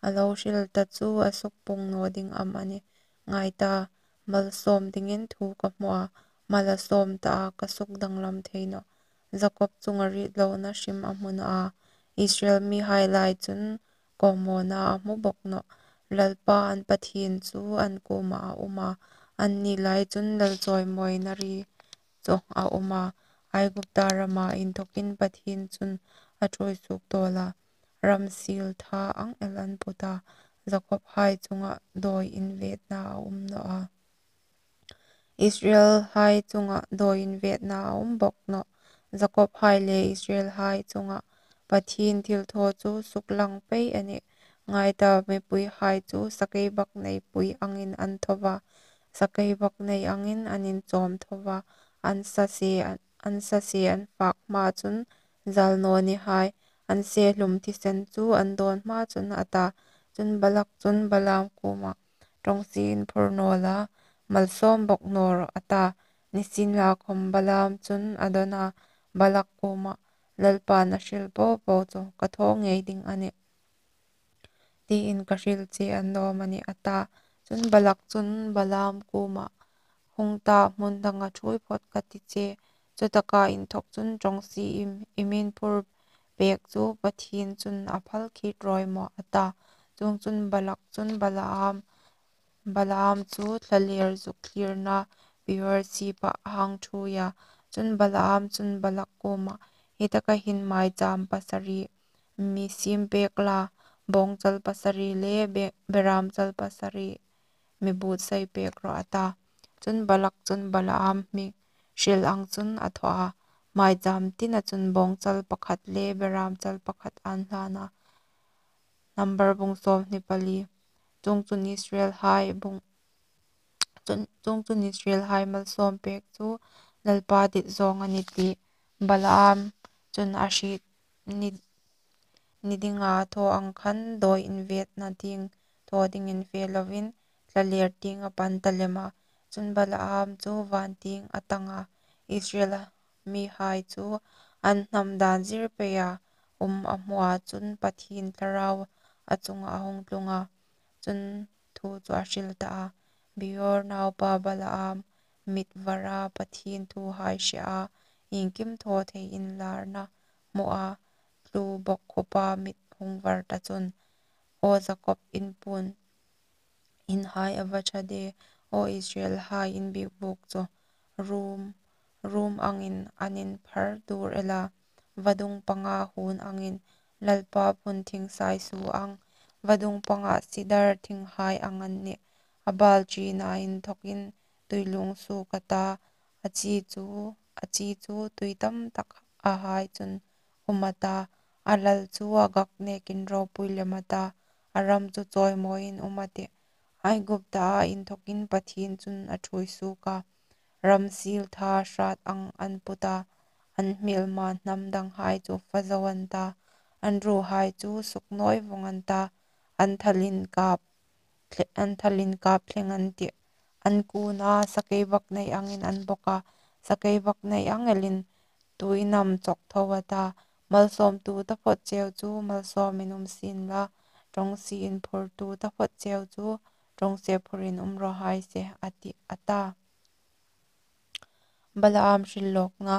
a lo hril ta chu a sukpung naw ding amanih. Ngai ta, malsawm dingin thu ka hmu a, mal a sawm ta a, ka sukdanglam thei nawh. Jakob chunga ritlona hrim a hmu naw a, Israel mihai lai chun kawmawna a hmu bawk nawh. Lalpa an Pathien chu an kuoma a um a, anni lai chun lal chawimawina ri chu a um a, Aigupta rama inthokin Pathien chun a ṭhuoi suok tawl a, ram siel tha ang el an put a, Jakob hai chunga dawi invetna a um naw a. Israel hai chunga dawi invetna a um bawk nawh. Jakob hai le Israel hai chunga Pathien thilthaw chu suklang pei a nih. Ngai ta, mipui hai chu sakei bak nei pui angin an tho va, sakei bak nei angin an inchawm tho va, an sase, an sase an fak hma chun zal naw ni hai, an se hlum thisen chu an dawn hma chun a ta. Chun Balak chun Balaam kuoma, ṭawngsie inphur naw la, malsawm bawk naw rawh, a ta. Nisienlakhom Balaam chun a dawn a, Balak kuoma, Lalpan a hril po po chu ka thaw ngei ding a nih, tiin ka hril che a ni naw am a nih, a ta. Chun Balak chun Balaam kuoma, hung ta, hmun danga ṭhuoi phawt ka ti che, chutaka inthok chun ṭawngsie i, i mi phur pek chu Pathien chun a phal khi rawi maw, a ta. Chuongchun Balak chun Balaam, Balaam chu thlaler zuk thlirna Peor sipah a hang ṭhuoi a. Chun Balaam chun Balak kuoma, hi taka hin maicham pasari mi siem pek la, bawngchal pasari le be, beramchal pasari mi buotsai pek rawh, a ta. Chun Balak chun Balaam mi hril ang chun a thaw a, maicham tina chun bawngchal pakhat le beramchal pakhat an hlan a. Number bung sawmhni pali. Chuongchun Israel hai bung, chun, chuongchun Israel hai malsawm pek chu Lalpa dit zawng a nih ti Balaam chun a hriet ni, ni dinga a thaw ang khan dawi invetna tieng thaw dingin fe lovin thlaler tieng a pan ta lem a. Chun Balaam chu van tieng a tang a, Israel mihai chu an hnam dan zir peia um a hmu a, chun Pathien Thlarau a chunga a hung tlung a. Chun thu chu a hril ta a, Beor naupa Balaam, mit vara Pathien thuhai hre a, iengkim thaw thei inlarna hmu a, tlu bawk khupa mit hung var ta chun, aw Jakob in puon, in hai a va ṭha de, aw Israel hai in biekbuk chu, rum, rum angin an inphar dur el a, vadung panga hun angin, Lalpa phun thing saisu ang, vadung panga sidar thinghai ang an nih, a bal ṭina inthokin tuilung suok a ta, a chi chu, a chi chu tui tam tak a hai chun um a ta, a lal chu a gak nekin ropui lem a ta, a ram chu chawimawiin um a tih. Aiguptaa inthokin Pathien chun a ṭhuoi suok a, ram siel tha hrat ang an put a, an hmelma hnam danghai chu fa zo an ta, an ruhai chu suknawi vawng an ta, an thal inkap, an thal inkap thleng an tih. An kuna sakei bak nei angin an bawk a, sakei bak nei ang elin tuin an chawk tho a ta. Malsawmtu taphawt cheu chu malsawmin um sien la, ṭawngsie inphurtu taphawt cheu chu ṭawngsie phurin um raw hai se, a tih, a ta. Balaam hril lawkna.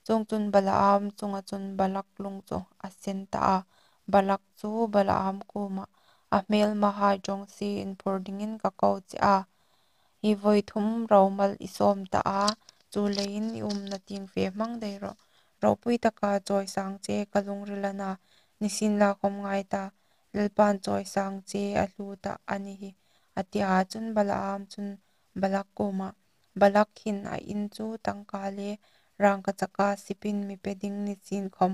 Chuongchun Balaam chunga chun Balak lung chu a sen ta a. Balak chu Balaam kuoma, a hmelmahai ṭawngsie inphur dingin ka ko che a, hi voi thum romal i sawm ta a, chuleiin i umna tieng fe hmang dai rawh. Ropui taka chawisang che ka lungril a na, nisienlakhom ngai ta, Lalpan chawisang che a hlu ta a ni hi, a ti a. Chun Balaam chun Balak kuoma, Balak hin a in chu tangka le rangkachaka sipin mi pe ding ni chin khom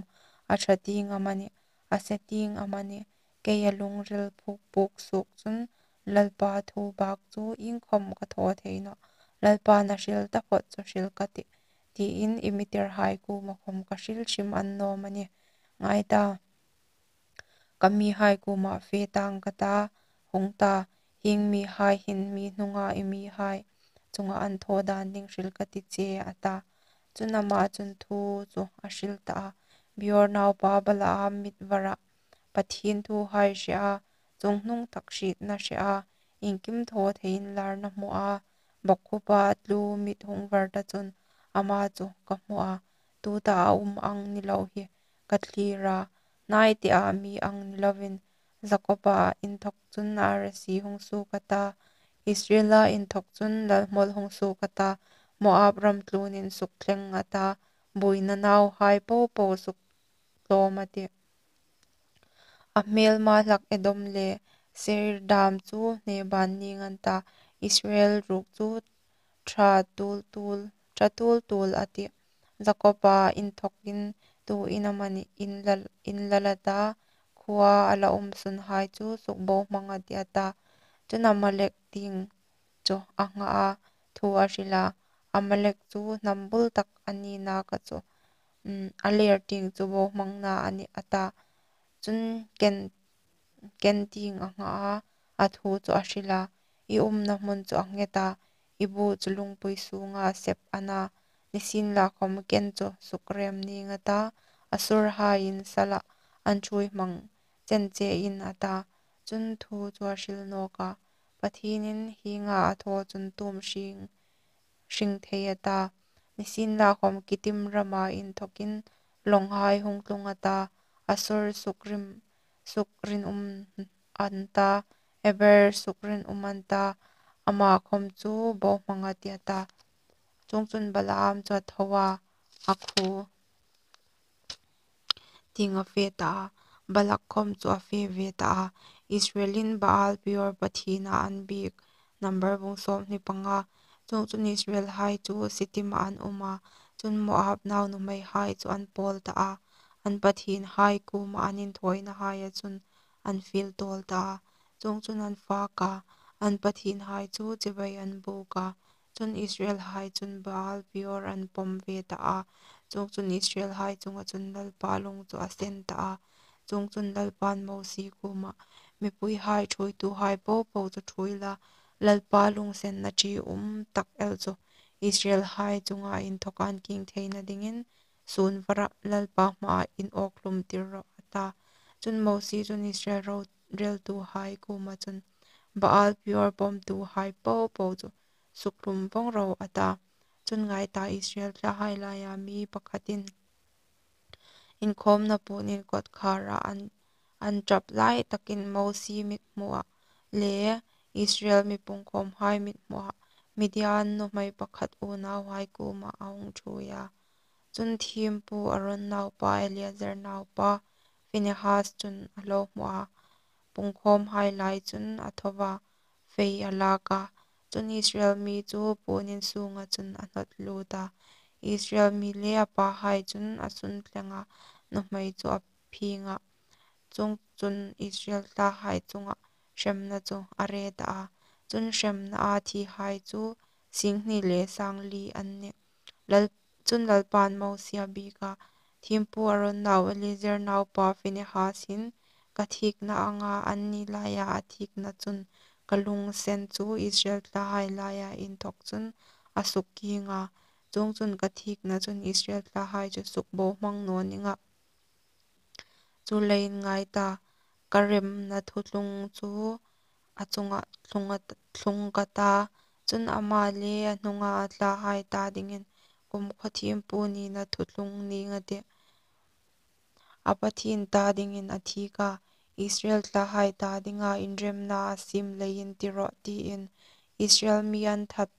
a ṭha tieng amanih, a se tieng amanih, kei a lungril phuk puk suok chun Lalpa thu bak chu iengkhom ka thaw thei nawh. Lalpan a hril taphawt chu hril ka tih, tiin i mi tirhai kuoma khom ka hril hrim a ni naw am a nih. Ngai ta, ka mihai kuomah fe tâng ka ta, hung ta, hieng mihai hin mi hnunga i mihai chunga an thaw dân ding hril ka ti che, a ta. Chun ama chun thu chu a hril ta a, Beor naupa Balaam mit varah Pathien thuhai hre a, chungnung tak hrietna hre a, iengkim thaw thei inlarna hmu a, bawkkhupa tlu mit hung var ta chun ama chu ka hmu a, tuta a um ang ni lo hi ka thlir a, hnai tea mi ang ni lovin, Jakoba inthawk chun arasi hung suok a ta, Israela inthawk chun lalhmawl hung suok a ta, Moab ram tluonin sukthleng a ta, buoina nauhai po po suktlawm a tih. A hmêlma hlak Edom le Seir dam chu hneban nîng an ta, Israel ruok chu ṭha tul tul, ṭha tul tul a tih. Jakoba inthawkin tuin amanih inlal, inlal a ta, khuoa a la um sunhai chu sukbohmang a tih, a ta. Chun Amalek tieng chu a ngha a, thu a hril a, Amalek chu hnam bul tak a ni nâka chu, um, a lêr tieng chu bohmangna a nih, a ta. Chun Ken, Ken tieng a ngha a, a thu chu a hril a, i umna hmun chu a nghet a, i bu chu lungpui sûnga sep a na, nisienlakhawm Ken chu sukrem nîng a ta, Assurhai insalah an ṭhuoi hmang chen chein, a ta. Chun thu chu a hril nâwk a, Pathienin hienga a thaw chun tu am hring, hring thei a ta. Nisienlakhawm Kittim rama inthawkin lawnghai hung tlung a ta, Assur sukrim, sukrinum an ta, Eber sukrinum an ta, ama khawm chu bohmang a tih, a ta. Chuongchun Balaam chu a tho a, a khuo tieng a fe ta a, Balak khawm chu a fe ve ta a, Israelin Baal Peor pathiena an biek. Number bung sawmhni panga. Chuongchun Israelhai chu Sittima an um a, chun Moab nau nuhmeihai chu an pawl ta a, an pathienhai kuoma an inthawinahaia chun an fiel tawl ta a. Chuongchun an fak a, an pathienhai chu chibai an bûk a. Chun Israelhai chun Baal Peor an pawm ve ta a. Chuongchun Israelhai chunga chun Lalpa lung chu a sen ta a. Chuongchun Lalpan Mosie kuomah, mipuihai ṭhuoituhai po po chu ṭhuoi la, Lalpa lungsenna ṭium tak el chu Israelhai chunga inthawka an kieng theina dingin, sun varah Lalpa hmaa inawk hlum tir rawh, a ta. Chun Mosie chun Israel ro-, reltuhai kuoma chun, Baal Peor pawmtuhai po po chu sukhlum vawng ro, a ta. Chun ngai ta, Israel thlahai laia mi pakhatin inkhawmna puon in kawtkhara an, an ṭap lai takin Mosie mithmuah le Israel mi pungkhawmhai mithmuah Midian nuhmei pakhat unauhai kuomah a hung ṭhuoi a. Chun thiempu Aron naupa Eleazar naupa Phinehas chun a lo hmu a, pungkhawmhai lai chun a tho a, fei a lak a. Chun Israel mi chu puon in sûnga chun a hnawt lût a, Israel mi le a pahai chun a sun thleng a, nuhmei chu a phing a. Chuongchun Israel thlahai chunga hremna chu a re ta a. Chun hremnaa thihai chu singhni le sangli an nih. Lal, chun Lalpan Mosie a biek a, thiempu Aron nau Eleazar naupa Phinehas hin ka thikna anga an ni laia a thikna chun ka lungsen chu Israel thlahai laia inthawk chun a sukkieng a. Chuongchun ka thikna chun Israel thlahai chu sukbohmang naw ning a. Chuleiin ngai ta, ka remna thuthlung chu a chunga thlung a, thlung ka ta, chun ama le a hnunga a thlahai ta dingin kumkhaw thiempu nina thuthlung ning a tih. A Pathien ta dingin a thik a, Israel thlahai ta dinga inremna a siem leiin ti rawh, tiin Israel mi an that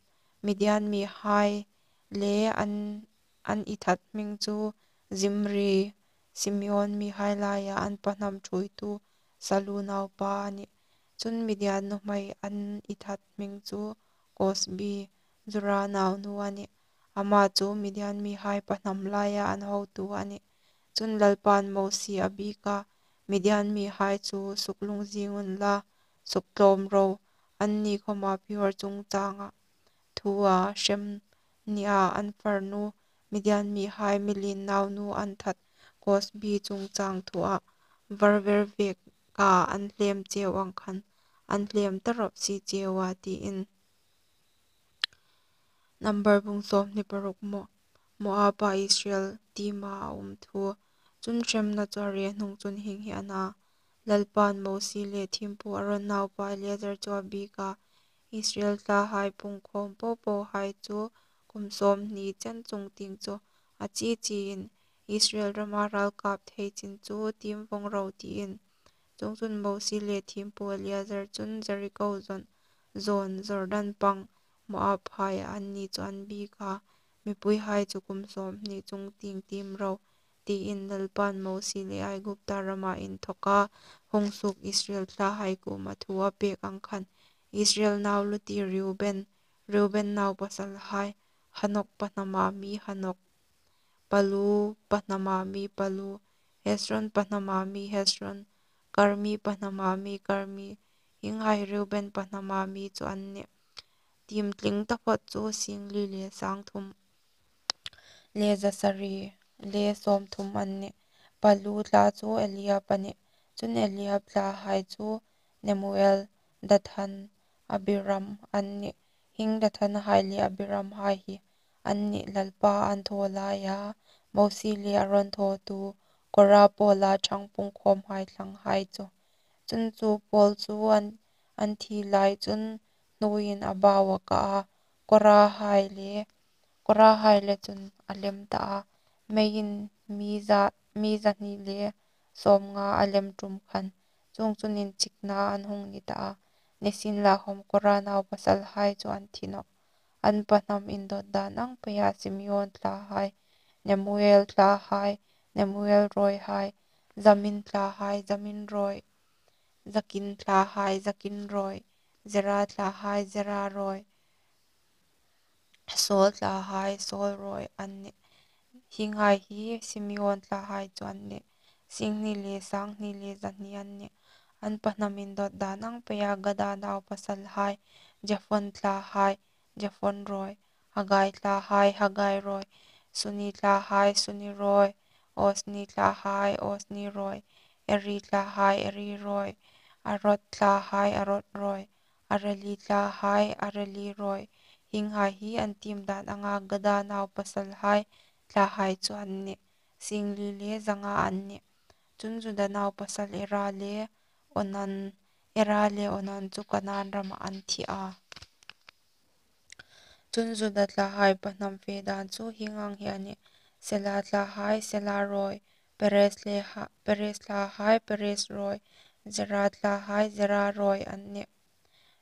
Midian mihai le an, an i that hming chu Zimri, Simeon mihai laia an pahnam ṭhuoitu Salu naupa a nih. Chun Midian nuhmei an i that hming chu Kosbi, Zura naunu a nih. Ama chu Midian mihai pahnam laia an hotu a nih. Chun Lalpan Mosie a biek a, Midian mihai chu suklungzing unla, suktlawm ro, anni khawma Peor chungchanga thua hrem nia an farnu Midian mihai Milin naunu an that Kosbi chungchang thua var ver vek ka an hlem cheu ang khan, an hlem ta rawp si cheu a, tiin. Number bung sawmhni paruk. Mo-, Moaba Israel tiema a um thu. Chun hremna chu a re hnung chun hieng hi a na. Lalpan Mosi le thiempu Aron naupa Eleazar chu a biek a, Israel thlahai pungkhawm po pohai chu kum sawmhni chen chungtieng chu a chi chiin, Israel rama ralkap thei chin chu tiem vong ro, tiin. Chuongchun Mosi le thiempu Eleazar chun Jeriko zawn, zawn Jordan pang Moabhai anni chu an biek a, mipuihai chu kum sawmhni chungtieng tiem ro, tiin Lalpan Mosi le Aigupta rama inthoka hung suok Israel thlahai kuoma thu a pek ang khan, Israel nau luti Reuben, Reuben naupasalhai, Hanok pahnama mi Hanok, Palu pahnama mi Palu, Hezron pahnama mi Hezron, Karmi pahnama mi Karmi, hienghai Reuben pahnama mi chu an nih. Tiem tling taphot chu singli le sangthum le zasari le sawmthum an nih. Palu thla chu Eliab a nih. Chun Eliab thlahai chu Nemuel, Dathan, Abiram an nih. Hieng Dathanhai le Abiramhai hi an nih Lalpa an thaw laia Mosi le Aron thawtu Kora pawla ṭhang pungkhawmhai thlanghai chu. Chun chu pawl chu an, an thi lai chun hnuoiin a bau a ka a, Korahai le, Korahai le chun a lem ta a, meiin mi za, mi zahni le sawmnga a lem ṭum khan, chuongchun inchikna an hung ni ta a. Nisienlakhawm Kora naupasalhai chu an thi nawh. An pahnam indawt dan ang peia Simeon thlahai, Nemuel thlahai, Nemuel rawihai, Jamin thlahai, Jamin rawi, Jakin thlahai, Jakin rawi, Zera thlahai, Zera rawi, Saul thlahai, Saul rawi an nih. Hienghai hi Simeon thlahai chu an nih. Singhni le sanghni le zahni an nih. An pahnam indawt dan ang peia Gada naupasalhai, Jephon thlahai, Jephon rawi, Haggai thlahai, Haggai rawi, Suni thlahai, Suni rawi, Osni thlahai, Osni rawi, Eri thlahai, Eri rawi, Arod thlahai, Arod rawi, Areli thlahai, Areli rawi. Hienghai hi an tiem dan anga Gada naupasalhai thlahai chu an nih. Singli le zanga an nih. Chun Juda naupasal Era le Onan, Era le Onan chu Kanaan ramah an thi a. Chun Juda thlahai pahnam fe dan chu hieng ang hi a nih. Sela thlahai, Sela rawi, Perez le ha, Perez thlahai, Perez rawi, Zera thlahai, Zera rawi an nih.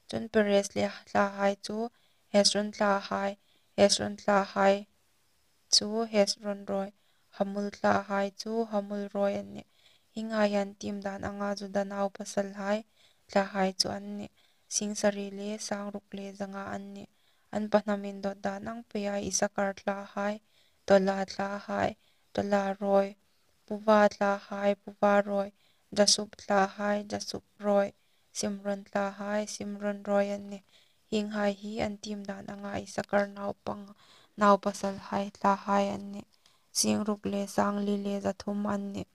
Chun Perez le thlahai chu Hezron thlahai, Hezron thlahai chu Hezron rawi, Hamul thlahai chu Hamul rawi an nih. Hienghai an tiem dan anga Juda naupasalhai thlahai chu an nih. Sing sari le sang ruk le zanga an nih. An pahnam indawt dan ang peia Isakar thlahai, Tola thlahai, Tola rawi, Puva thlahai, Puva rawi, Jasub thlahai, Jasub rawi, Simron thlahai, Simron rawi an nih. Hienghai hi an tiem dan anga Isakar naupang, naupasalhai thlahai an nih. Sing ruk le sang li le zathum an nih.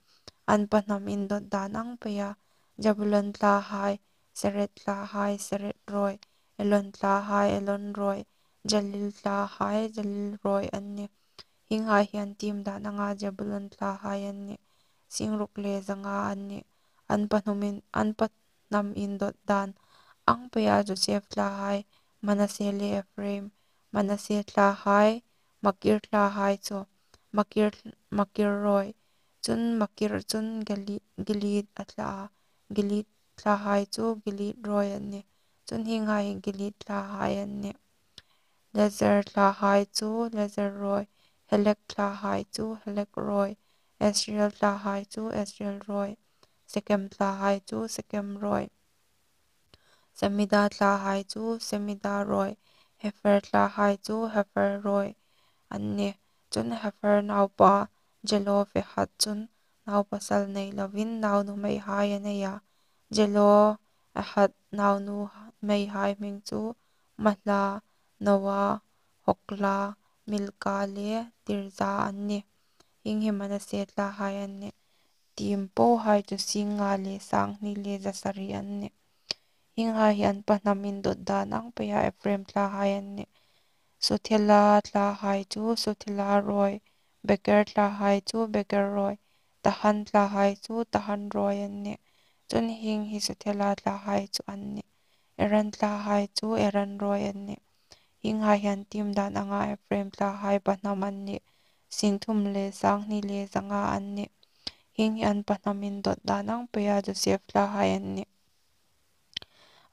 An pahnam indawt dan ang peia Zebulon thlahai, Seret thlahai, Seret rawi, Elon thlahai, Elon rawi, Jalil thlahai, Jalil rawi an nih. Hienghai hi an tiem dan anga Zebulon thlahai an nih. Sing ruk le zanga an nih. An pahnam in, an pahnam indawt dan ang peia Josef thlahai, Manase le Ephraim, Manase thlahai, Makir thlahai chu, Makir, Makir rawi. Chun Makir chun Gili-, Gilead a thla a. Gilead thlahai chu Gilead rawi an nih. Chun hienghai hi Gilead thlahai an nih. Jazer thlahai chu Jazer rawi. Helek thlahai chu Helek rawi. Asriel thlahai chu Asriel rawi. Sekem thlahai chu Sekem rawi. Semida thlahai chu Semida rawi. Hepher thlahai chu Hepher rawi an nih. Chun Hepher naupa Zelophehad chun naupasal nei lovin naunuhmeihai a nei a. Zelophehad naunuhmeihai hming chu Mahla, Noa, Hogla, Milka le Tirza an nih. Hieng hi Manase thlahai an nih. tiem pohai chu sing nga le sang hni le za sari an nih. Hienghai hi an pahnam indawt dan ang peia Ephraim thlahai an nih. Suthela thlahai chu Suthela ruoi, Beker thlahai chu Beker ruoi, Tahan thlahai chu Tahan ruoi an nih. Chun hieng hi Suthela thlahai chu an nih. Eran thlahai chu Eran ruoi an nih. Hienghai hi an tiem dan anga Ephraim thlahai pahnam an nih. Sing thum le sang hni le za nga an nih. Hieng hi an pahnam indawt dan ang peia Joseph thlahai an nih.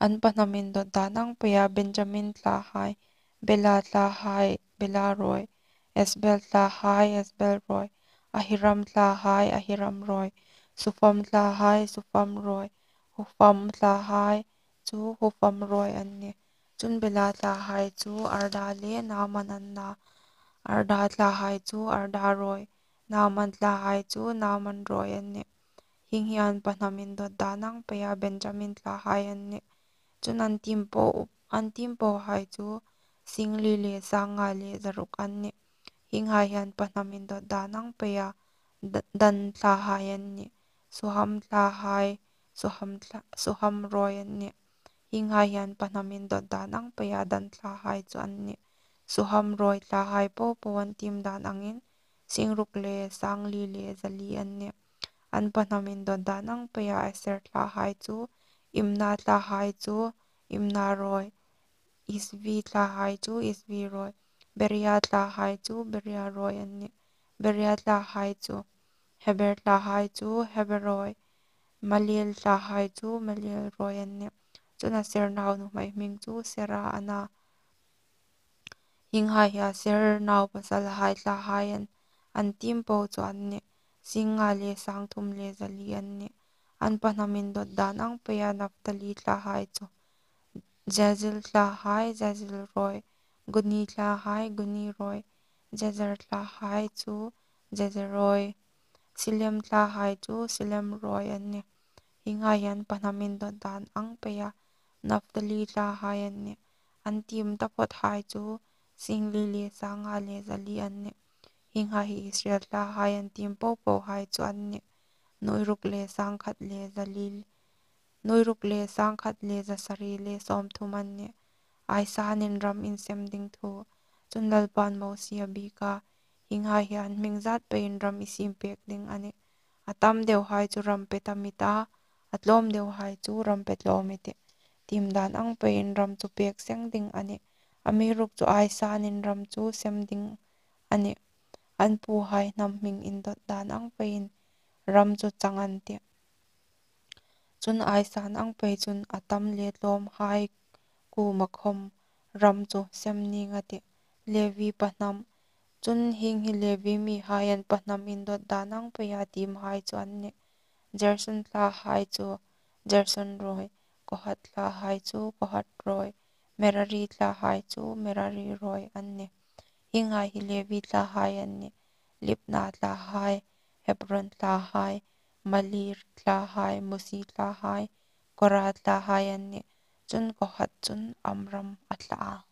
An pahnam indawt dan ang peia Benjamin thlahai, Bela thlahai Bela ruoi, Esbel thlahai Esbel ruoi, Ahiram thlahai Ahiram ruoi, Sufam thlahai Sufam ruoi, Hufam thlahai chu Hufam ruoi an nih. Chun Bela thlahai chu Arda le Naaman an na. Arda thlahai chu Arda ruoi, Naaman thlahai chu Naaman ruoi an nih. Hieng hi an pahnam indawt dan ang peia Benjamin thlahai an nih. Chun an tiem po, an tiem pohai chu sing li le sang nga le za ruk an nih. Hienghai hi an pahnam indawt dan ang peia Da-, Dan thlahai an nih. Suham thlahai, Suham thla-, Suham ruoi an nih. Hienghai hi an pahnam indawt dan ang peia Dan thlahai chu an nih. Suham ruoi thlahai popo an tiem dan angin sing ruk le sang li le za li an nih. An pahnam indawt dan ang peia Aser thlahai chu, Imna thlahai chu Imna ruoi, Isvi thlahai chu Isvi ruoi, Beria thlahai chu Beria ruoi an nih. Beria thlahai chu, Heber thlahai chu Heber ruoi, Malil thlahai chu Malil ruoi an nih. Chun Aser nau nuhmei hming chu Sera a na. Hienghai hi Aser nau pasalhai thlahai an, an tiem po chu an nih. Sing nga le sang thum le za li an nih. An pahnam indawt dan ang peia Naphtali thlahai chu, Jazil thlahai Jazil ruoi, Guni thlahai Guni ruoi, Jezer thlahai chu Jezer ruoi, Silem thlahai chu Silem ruoi an nih. Hienghai hi an pahnam indawt dan ang peia Naphtali thlahai an nih. An tiem taphawthai chu sing li le sang nga le za li an nih. Hienghai hi Israel thlahai an tiem popohai chu an nih. Nuoi ruk le sang khat le za li, nuoi ruk le sang khat le za sari le sawmthum an nih. Aisanin ram insem ding thu. Chun Lalpan Mosie a biek a, Hienghai hi an hming zat peiin ram i siem pek ding a nih. A tam deuhai chu ram pe tam i ta, a tlawm deuhai chu ram pe tlawm i tih. Tiem dan ang peiin ram chu pek seng ding a nih. Amiruokchu aisanin ram chu sem ding a nih. An puhai hnam hming indawt dan ang peiin ram chu chang an tih. Chun aisan ang pei chun a tam le tlawmhai kuoma khawm ram chu sem ning a tih. Levi pahnam. Chun hieng hi Levi mihai an pahnam indawt dan ang peia tiemhai chu an nih. Gerson thlahai chu Gerson ruoi, Kohat thlahai chu Kohat ruoi, Merari thlahai chu Merari ruoi an nih. Hienghai hi Levi thlahai an nih. Libni thlahai, Hebron thlahai, Mahli thlahai, Musi thlahai, Kora thlahai an nih. Chun Kohat chun Amram a thlah a.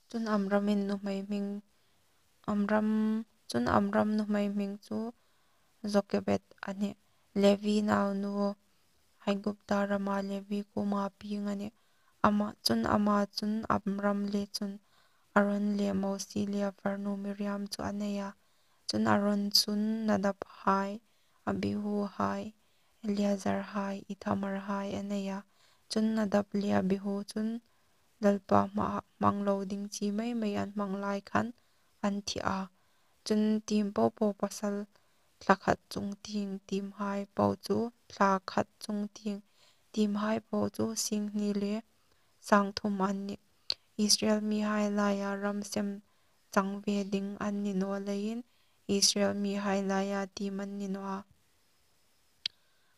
Chun Amramin nuhmei hming, Amram, chun Amram nuhmei hming chu Jokebed a nih. Levi naunu, Aigupta rama Levi kuoma pieng a nih. Ama, chun ama chun Amram le chun Aron le Mosie le a farnu Miriam chu a nei a. Chun Aron chun Nadab hai, Abihu hai, Eleazar hai, Ithamar hai a nei a. Chun Nadab le Abihu chun Lalpa hmaa hmang lo ding chi mei mei an hmang lai khan an thi a. Chun tiem popo pasal thla khat chung tieng tiemhai po chu, thla khat chung tieng tiemhai po chu sing hni le sang thum an nih. Israel mihai laia ram sem chang ve ding an ni naw leiin Israel mihai laia tiem an ni naw a.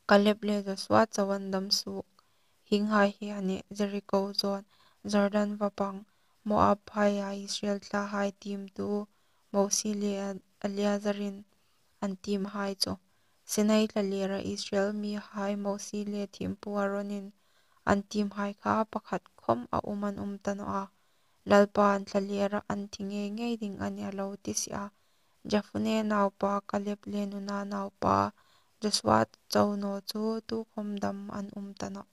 Kaleb le Josua chauh an dam suok. Hienghai hi a nih, Jeriko zawn, Jordan va pang, Moab phaia Israel thlahai tiemtu Mosie le Eleazarin an tiemhai chu. Sinai thlalera Israel mihai Mosie le thiempu Aronin an tiemhai kha pakhat khawm a um an um ta naw a. Lalpain thlalêrah an thi ngei ngei ding a nih, a lo ti si a. Jephunne naupa Kaleb le Nun naupa Josua chau naw chu tukhawm dam an um ta nawh.